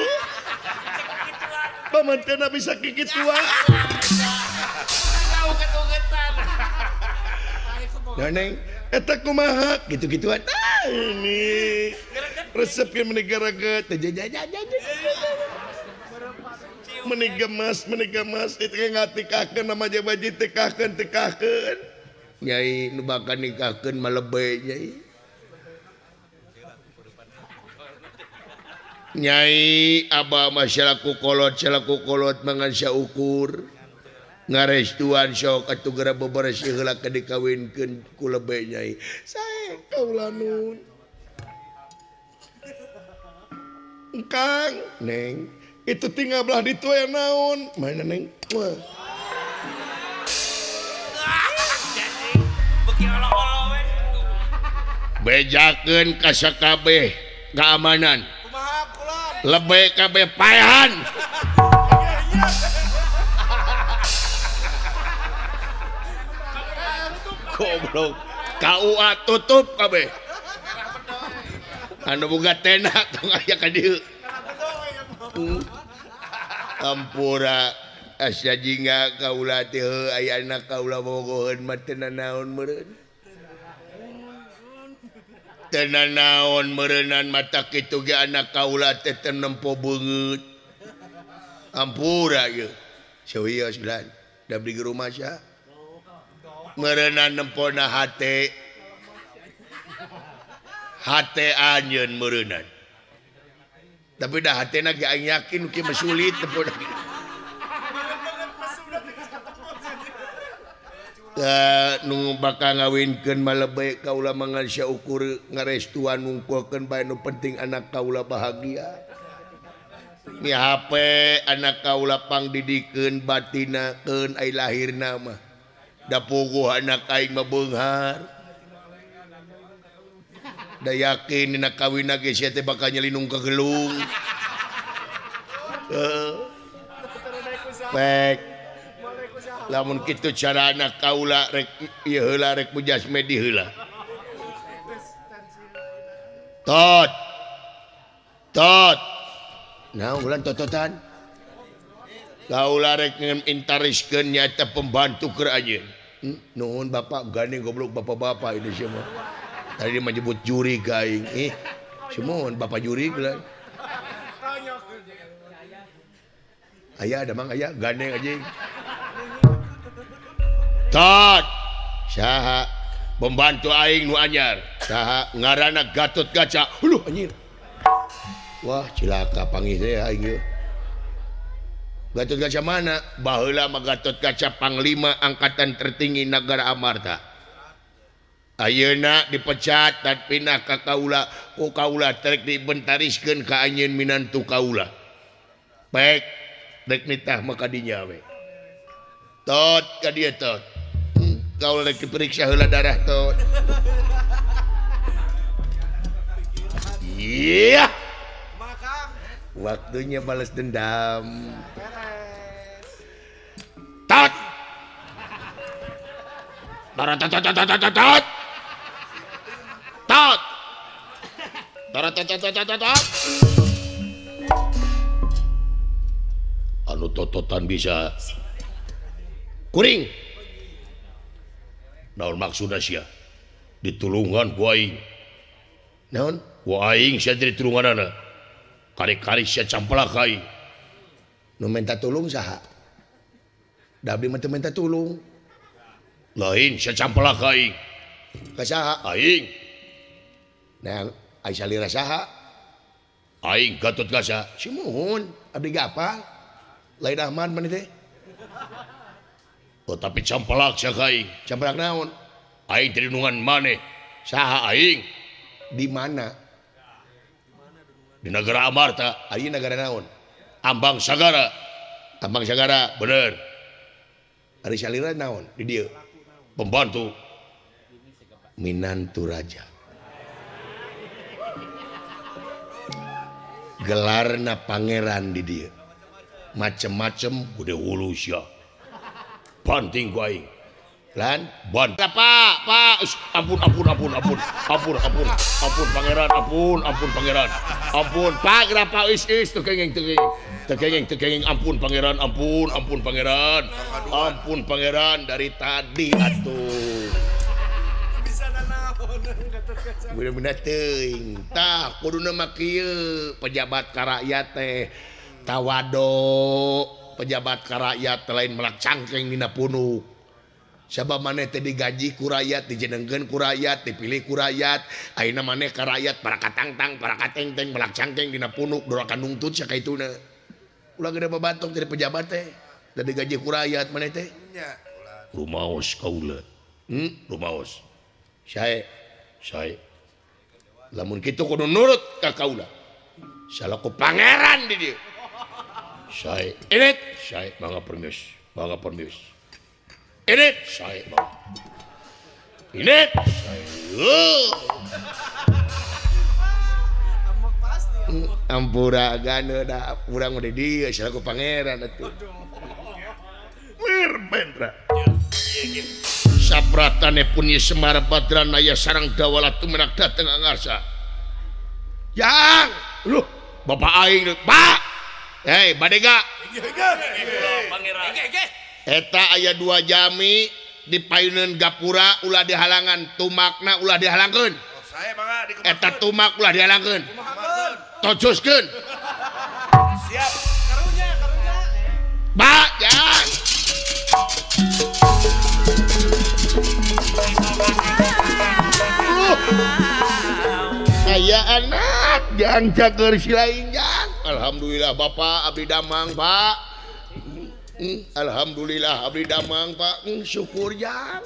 pamentena bisa kikituan nah, neng eta kumaha gitu-gituan ini resep meni garaget meni gemas itu ngatikakeun nama baji tikahkeun tikahkeun nyai nu bakal nikahkeun mah lebe nyai nyai abah mah salaku kolot mangan saukur ngarestuan sok atuh geura beberes heula ka dikawinkeun ku lebe nyai sae kaula nun Kang neng itu tinggal belah ditu aya naon mana neng wah bejakeun ka sakabeh keamanan lebe kabeh paehan goblok KUA tutup kabeh anu boga tenda tong aya ka dieu ampura asa jingga kaula teh aya anak kaula bogoheun mah teu nanaon meureun teu nanaon meureunnan mata kitu ge anak kaula teh teu nempo beungeut ampura ieu sawios lan da beli rumah sia meureunnan nempona hate hate anjeun meureunnan tapi dah hatena ge aing yakin kieu mah sulit tempona nu bakal ngawinkeun mah lebe kaula mangan saukur ngarestuan ngungkulkeun bae nu penting anak kaula bahagia ni HP anak kaula pangdidikeun batinakeun ai lahirna mah da puguh anak aing mah beunghar da yakin dina kawinna ge sia teh bakal nyelinung ka gelung. Pek lamun kitu carana kaula rek ieu heula rek mujasmedi heula. Tot. Tot. Naon ulan tototan? Kaula rek ngintariskeun nyaeta pembantu keur anjeun. Nuhun bapak gandeng goblok bapak-bapak ini semua. Tadi menyebut juri ka aing. Ih, sumuhun bapak juri geus. Aya ada mang aya gandeng anjing. Tot. Saha pembantu aing nu anyar. Saha ngaranna Gatot Kaca. Huluh anjir. Wah, cilaka panggih teh aing ieu. Gatot Kaca mana? Baheula mah Gatot Kaca panglima angkatan tertinggi negara Amarta. Ayeuna dipecat dan pindah ka kaula, ku kaula terek dibentariskeun ka anjeun minantu kaula. Pek rek nitah maka dinya we. Tot ka dieu tot. Kaula rek diperiksa heula darah tot. Iya. Waktunya balas dendam. Tot. Tot tot tot tot tot tot. Tot. Tot tot tot tot tot. Anu tototan bisa. Kuring. Naon maksudna sia? Ditulungan ku aing. Naon? Ku aing sia ditulunganana. Kari-kari sia campelak aing. Nu minta tulung saha? Da abdi mah teu minta tulung. Lain sia campelak aing. Ka saha? Aing. Nah, ai salira saha? Aing Gatot Kaca. Sumuhun, abdi ge apal. Lain Ahmad maneh teh. Oh, tapi campelak sia ka aing. Campelak naon? Aing teh dunungan maneh. Saha aing? Di mana? Di negara Amarta. Ayeuna negara naon? Ambang Sagara. Ambang Sagara, bener. Ari salira naon? Di dieu. Pembantu minantu raja. Gelarna pangeran di dieu. Macem-macem gede hulu sia. Banting ku aing. Lan, ban. Pak, Pak, ampun, ampun, ampun, ampun, ampun, ampun, ampun, pangeran, ampun, ampun, pangeran, ampun, Pak, kenapa is is, tekengeng, tekengeng, tekengeng, tekengeng, ampun, pangeran, ampun, ampun, pangeran, ampun, pangeran, dari tadi atuh. Bisa nanaon, bener-bener teuing. Tah, kuduna mah kieu, pejabat ka rakyat teh tawado, pejabat ka rakyat lain melak cangkeng dina punuk. Sabab maneh teh digaji ku rakyat, dijenengkeun ku rakyat, dipilih ku rakyat, ayeuna maneh ka rakyat para katangtang, para katengteng, melak cangkeng dina punuk, doraka nungtut sia kaituna. Ulah gede babantok jadi pejabat teh, da digaji ku rakyat maneh teh. Rumaos kaula. Rumaos. Sae, sae. Lamun kitu kudu nurut ka kaula. Salaku pangeran di dieu. Sae, init, sae mangga permios, mangga permios. Init, sae mangga. Init, sae. Ampura gane da urang mah di dieu salaku pangeran atuh. Wir bentra. Sapratane pun Nyi Semar Badranaya sareng Dawala tumenak dateng angarsa. Yang, luh, bapak aing, Pak. Hei, badega. Eta aya dua jami di payuneun gapura ulah dihalangan, tumakna ulah dihalangkeun. Eta tumak ulah dihalangkeun. Tojoskeun. Siap. Karunya, karunya. Pak, yang. Saya anak jangan cager si lain jang. Alhamdulillah Bapak abdi damang Pak. Alhamdulillah abdi damang Pak. Syukur jang.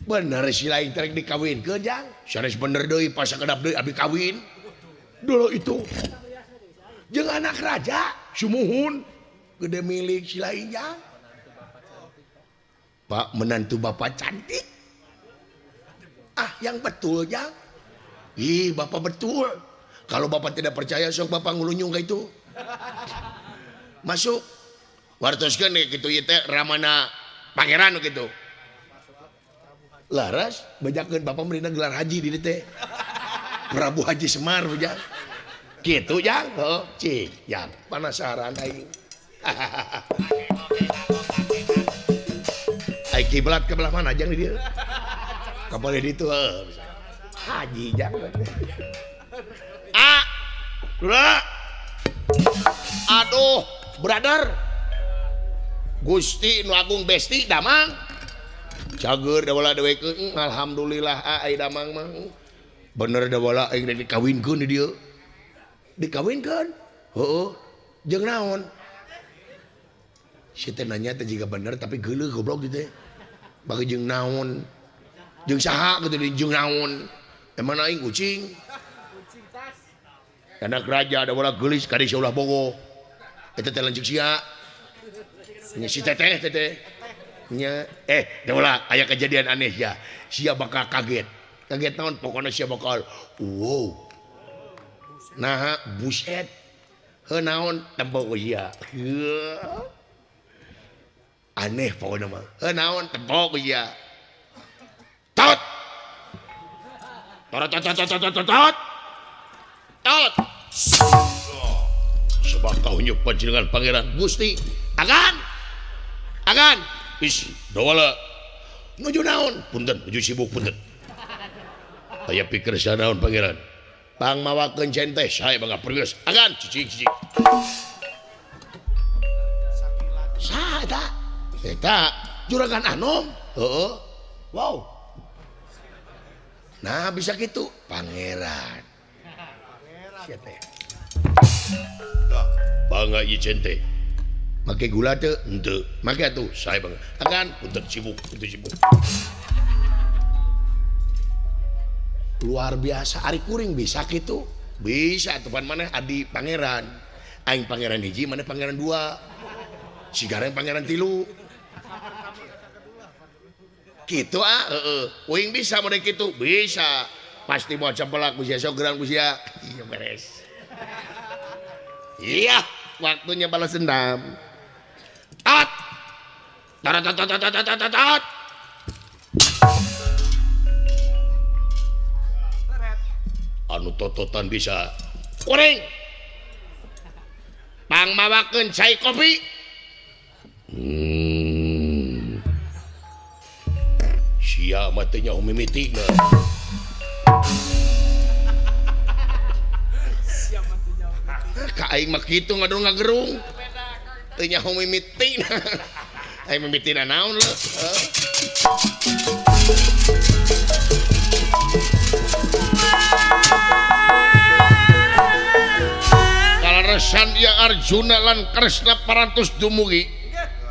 Bener si lain terek dikawinkeun jang. Sanes bener deui pas sakedap deui abdi kawin. Dulu itu jeung anak raja sumuhun gede milik si lain jang. Pak menantu Bapak cantik. Ah yang betul jang. Ih bapak betul. Kalau bapak tidak percaya sok bapak ngulunyung ka itu. Masuk. Wartoskeun kitu ieu teh ramana pangeran gitu. Laras bejakeun bapak merina gelar haji di dieu teh. Prabu Haji Semar bejang. Kitu jang, heuh, cik, jang penasaran aing. Ai kiblat ke belah mana jang di dieu? Ka boleh ditu heuh. Haji jang. Ah. Dula. Aduh, brother. Gusti nu Agung Besti damang. Cager dawala dewekeun, alhamdulillah ai damang mah. Bener dawala aing rek dikawinkeun di dieu. Dikawinkeun? Heueuh. Jeung naon? Si teh nanya teh jiga bener tapi geuleuh goblok teh. Bagi jeung naon? Jeung saha kitu di jeung naon? Emang aing kucing. Anak raja dawala geulis ka desa ulah bogoh. Eta teh lanceuk sia. Nya si teteh teteh. Nya dawala aya kejadian aneh ya. Sia bakal kaget. Kaget naon? Pokona sia bakal wow. Nah, buset. Heuh naon tempo ku sia. Aneh pokona mah. Heuh naon tempo ku sia. Tot. Tot tot tot tot tot tot. Tot. Sebab kau nyup panjenengan pangeran Gusti. Agan. Agan. Is dawala. Nuju naon? Punten, nuju sibuk punten. Aya pikir sanaon pangeran. Pang mawakeun cente sae bangga pergeus. Agan cicing cicing. Saha eta? Eta juragan Anom. Heeh. Wow. Nah bisa kitu pangeran. Sia teh. Bangga ieu cente. Make gula teu? Henteu. Make atuh sae bangga. Agan punten sibuk, punten sibuk. Luar biasa ari kuring bisa kitu. Bisa atuh pan maneh adi pangeran. Aing pangeran hiji, maneh pangeran dua. Si Gareng pangeran tilu. Kitu ah, heeh. Uing bisa model kitu? Bisa. Pasti mau cempelak ku sia sok gerang ku sia. Iya beres. Iya, waktunya balas dendam. Tot. Tot tot tot tot tot tot tot. Anu tototan bisa. Kuring. Pang mawakeun cai kopi. Sia mah teu nyaho mimitina. Ka aing mah kitu ngadon ngagerung. Teu nyaho mimitina. Aing mimitina naon leuh. Kaleresan ieu Arjuna lan Kresna parantos dumugi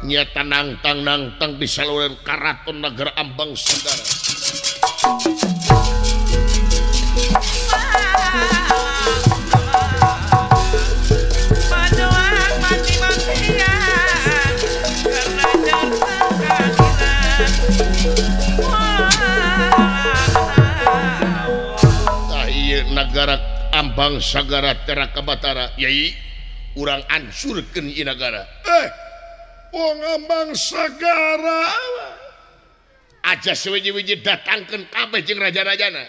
nyata nangtang nangtang di saluran karaton negara Ambang Sagara. Tah ieu nagara Ambang Sagara Teraka Batara yai urang ansurkeun ieu nagara. Wong Ambang Sagara aja sewiji-wiji datangkeun kabeh jeung raja-rajana.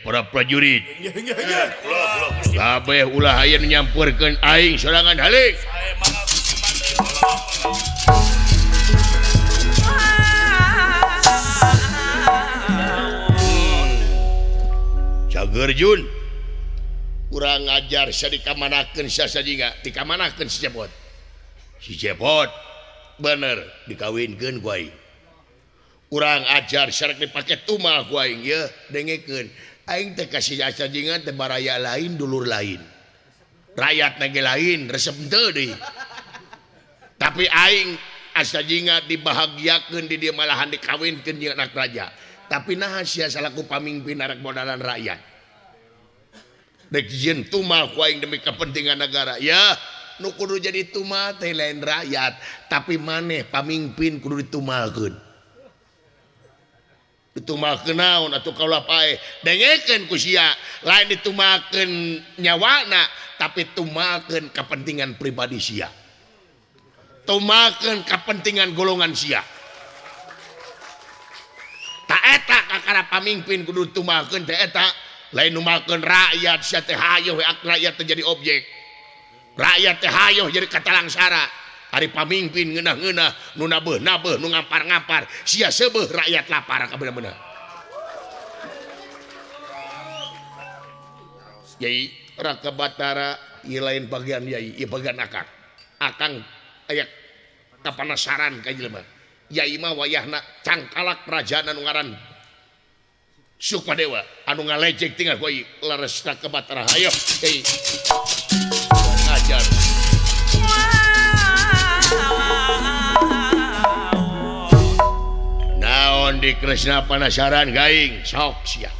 Para prajurit. Kabeh ulah aya nu nyampeurkeun aing sorangan halik. Cager Jun. Kurang ajar sia dikamanakeun sia sajinga, dikamanakeun si Cepot. Si Cepot bener dikawinkeun ku aing. Urang ajar sarek dipake tumal ku aing yeuh dengekeun. Aing teh ka si sajinga teh baraya lain dulur lain. Rakyat ge lain resep henteu deui. Tapi aing asajinga dibahagiakeun di dieu malahan dikawinkeun jeung anak raja. Tapi naha sia salaku pamimpin arek modalan rakyat. Rek jieun tumal ku aing demi kepentingan negara. Ya, nu kudu jadi tumal teh lain rakyat, tapi maneh pamimpin kudu ditumalkeun. Ditumalkeun naon atuh kaula paeh dengekeun ku sia lain ditumalkeun nyawana tapi tumalkeun kepentingan pribadi sia. Tumalkeun kepentingan golongan sia. Ta eta kakara pamimpin kudu tumalkeun teh eta lain numalkeun rakyat sia teh hayoh rakyat teh jadi objek. Rakyat teh hayoh jadi katalangsara. Ari pamimpin ngeunah-ngeunah nu nabeuh-nabeuh nu ngampar-ngampar sia seubeuh rakyat lapar kabeuna-beuna. Yai Raka Batara ieu lain bagian yai ieu bagian akang. Akang aya kapanasaran ka jelema. Yai mah wayahna cangkalak rajana nu ngaran Sukmadewa anu ngalejek tinggal ku leres Raka Batara. Hayo yai ngajar. Naon di Kresna panasaran gaing sok sia.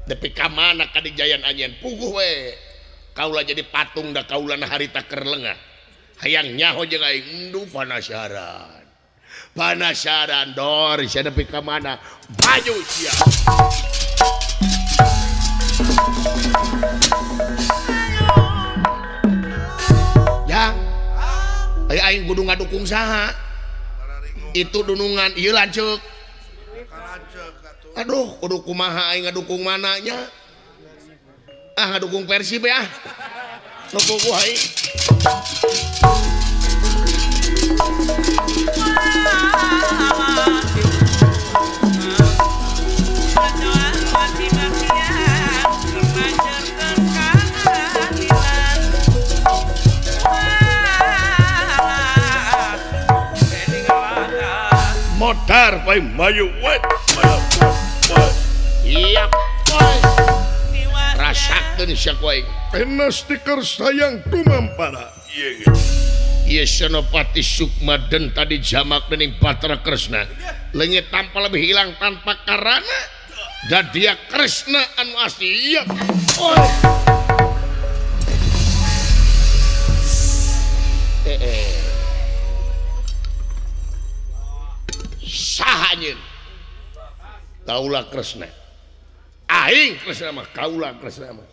Nepi ka mana kadijayan anjeun puguh we. Kaula jadi patung da kaula na harita keur lengah. Hayang nyaho jeung aing enduh panasaran. Panasaran dor sia nepi ka mana maju sia. Yang aing kudu ngadukung saha? Itu dunungan ieu lanceuk. Aduh, kudu kumaha aing ngadukung mananya? Ah, ngadukung Persib ya. Nu puguh aing. Motar pae mayu wet. Iya, rasakeun sia ku aing. Pena stiker sayang tumampara. Ieu Senopati Sukma den tadi jamak dening Batara Kresna. Leungit tanpa lebih hilang tanpa karana. Dan dia Kresna anu asli. Iya. Saha anjeun? Kaula Kresna. Aing Kresna mah kaula Kresna mah.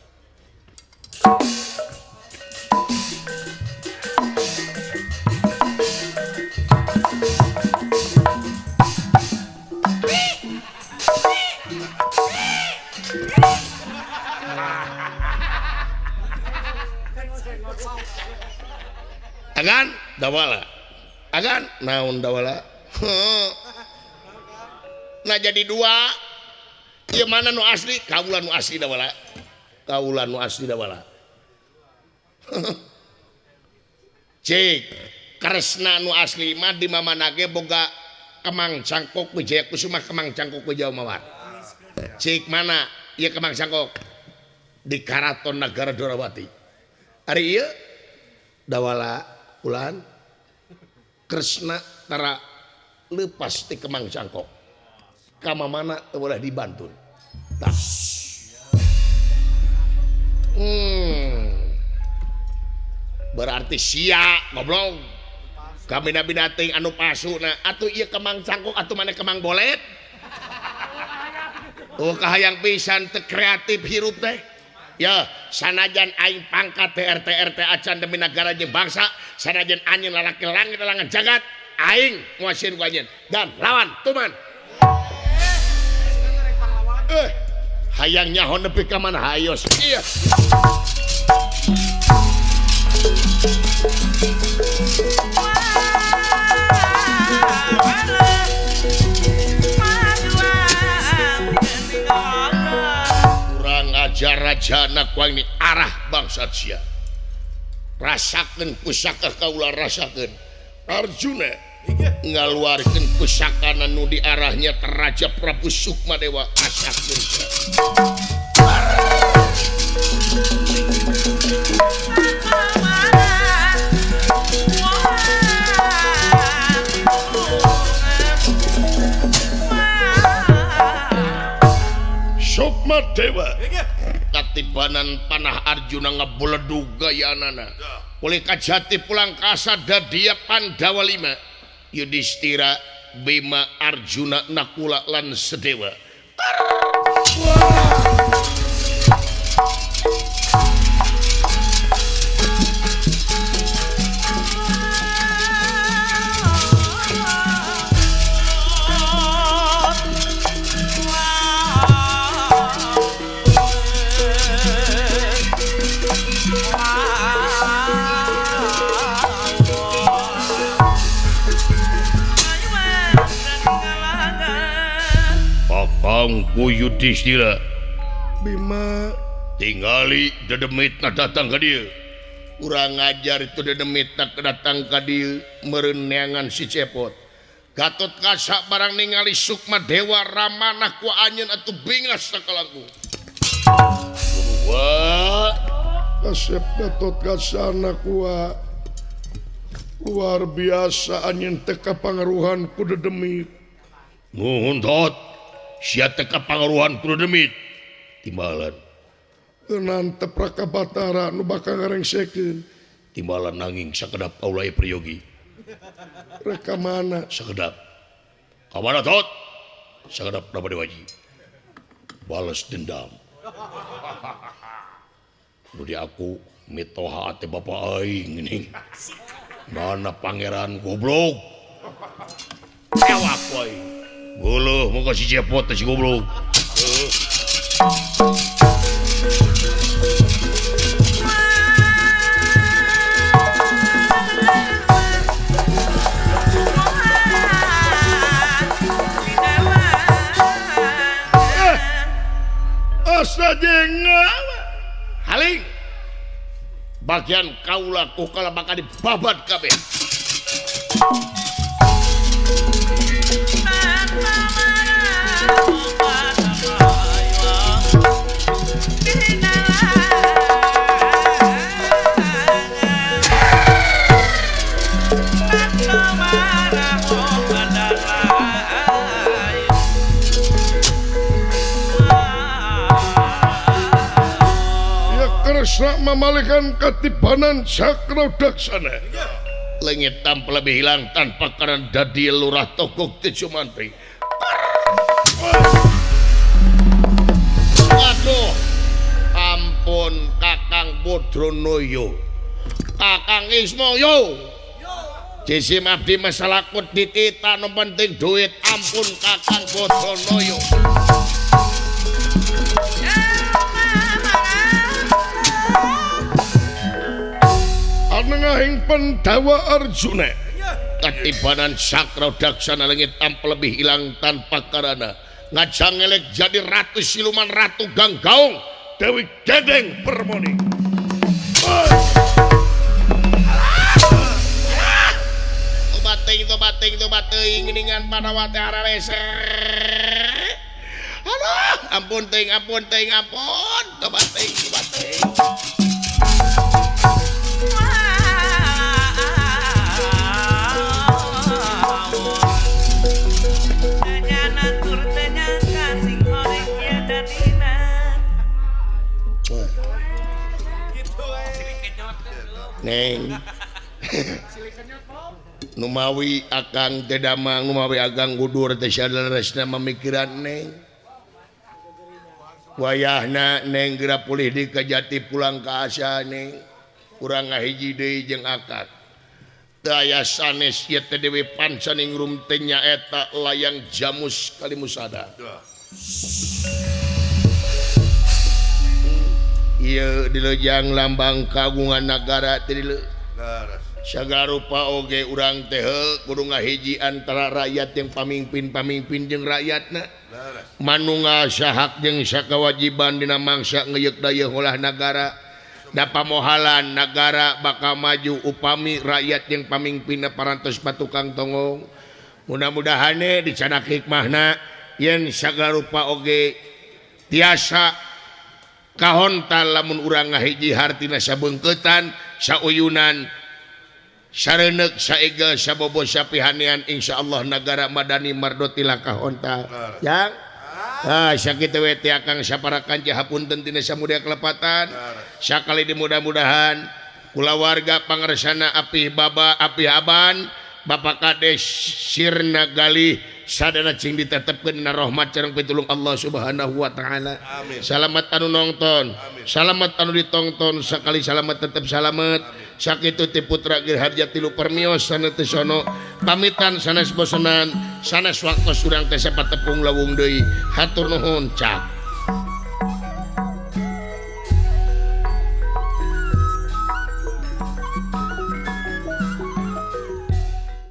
Agan dawala. Agan naon dawala? Nah jadi dua. Ieu mana nu asli? Kaula nu asli dawala. Kaula nu asli dawala. Cik, Kresna nu asli mah di mamana ge boga Kemang Cangkok Wijaya Kusuma Kemang Cangkok Wijaya Mawar. Cik mana ieu Kemang Cangkok? Di Karaton Nagara Dorawati. Ari ieu dawala ulan Kresna tara lepas ti Kemang Cangkok. Ka mamana teu boleh dibantun. Tah. Berarti sia goblok. Kabina-bina teuing anu palsuna atuh ieu Kemang Cangkok atuh maneh Kemang Bolet. Oh kahayang pisan teu kreatif hirup teh. Ya, sanajan aing pangkat RT RT acan demi negara jeung bangsa, sanajan anjeun lalaki langit lalangan jagat, aing nguasieun ku anjeun dan lawan tuman. Hayang nyaho nepi ka mana hayos. Iya. Kurang ajar rajana ku aing ni arah bangsa sia. Rasakeun pusaka kaula rasakeun. Arjuna ngaluarkeun pusakana nu diarahnya Raja Prabu Sukmadewa rasakeun. Sukmadewa katibanan panah Arjuna ngabeledug gayanana. Oleh kajati pulang kasada dia Pandawa 5. Yudhistira Bima Arjuna Nakula lan Sedewa. Kakangku Yudhistira Bima tingali dedemitna datang ka dieu. Urang ngajar itu dedemitna datang ka dieu meureun neangan si Cepot. Gatot Kaca barang ningali Sukma Dewa ramanah ku anjeun atuh bingas sakalangku. Wah, kasep Gatot Kaca kuat luar biasa anjeun teh kapangaruhan ku dedemit. Nuhun tot. Sia teh kapangaruhan ku dedemit. Timbalan teunan teh Praka Batara nu bakal ngarengsekeun. Timbalan nanging sakedap kaula priyogi. Rek ka mana? Sakedap. Ka mana tot? Sakedap Rama Dewaji. Balas dendam. Nu di aku mitoha teh bapa aing geuning. Mana pangeran goblok. Ewak we. Geuleuh muka si Cepot teh si goblok. Asa jenga haling bagian kaula ku kala bakal dibabat kabeh. Kresna mamalikan katibanan Cakra Daksana. Lengit tanpa lebih hilang tanpa karena dadi lurah togok Tejomantri. Aduh, ampun Kakang Bodronoyo, Kakang Ismoyo. Jisim abdi masalakut ditita nu penting duit, ampun Kakang Bodronoyo. Anengahing Pendawa Arjuna katibanan Cakra Daksana lengit tanpa lebih hilang tanpa karana ngajangelek jadi ratu siluman ratu ganggaung Dewi Gedeng Permoni. Tobat teuing geuningan Panawati hararese. Aduh, ampun teuing ampun teuing ampun tobat teuing tobat teuing. Neng Numawi akang teh damang numawi akang gudur teh saleresna mamikiran neng. Wayahna neng geura pulih di Kajati pulang ka asa neng. Urang ngahiji deui jeung akang. Teu aya sanes ieu teh Dewi Pancaningrum teh nyaeta layang jamus Kalimusada. Ieu dilejang lambang kagungan nagara teh dileu. Sagala rupa oge urang teh kudu ngahiji antara rakyat jeung pamimpin-pamimpin jeung rakyatna. Manunggal sahak jeung sakawajiban dina mangsa ngeuyeuk dayeuh olah nagara. Da pamohalan nagara bakal maju upami rakyat jeung pamimpinna parantos patukang tonggong. Mudah-mudahan dicanak hikmahna yen sagala rupa oge tiasa kahontal lamun urang ngahiji hartina sabeungkeutan sauyunan sareneuk saegel sabobo sapihanean insyaallah nagara madani mardotilah kahontal. Yang ah sakitu we teh akang saparakan hapunten tina samudia kelepatan. Sakali di mudah-mudahan kulawarga pangarsana apih baba apih aban Bapak Kades Sirna Galih sadana cing ditetepkeun dina rahmat sareng pitulung Allah Subhanahu wa taala. Salamat anu nonton, salamat anu ditongton, sakali salamat tetep salamet. Sakitu ti putra Girharja tilu permios sanes teu sono pamitan sanes bosenan sanes waktos urang teh sapatepung lawung deui. Hatur nuhun cak.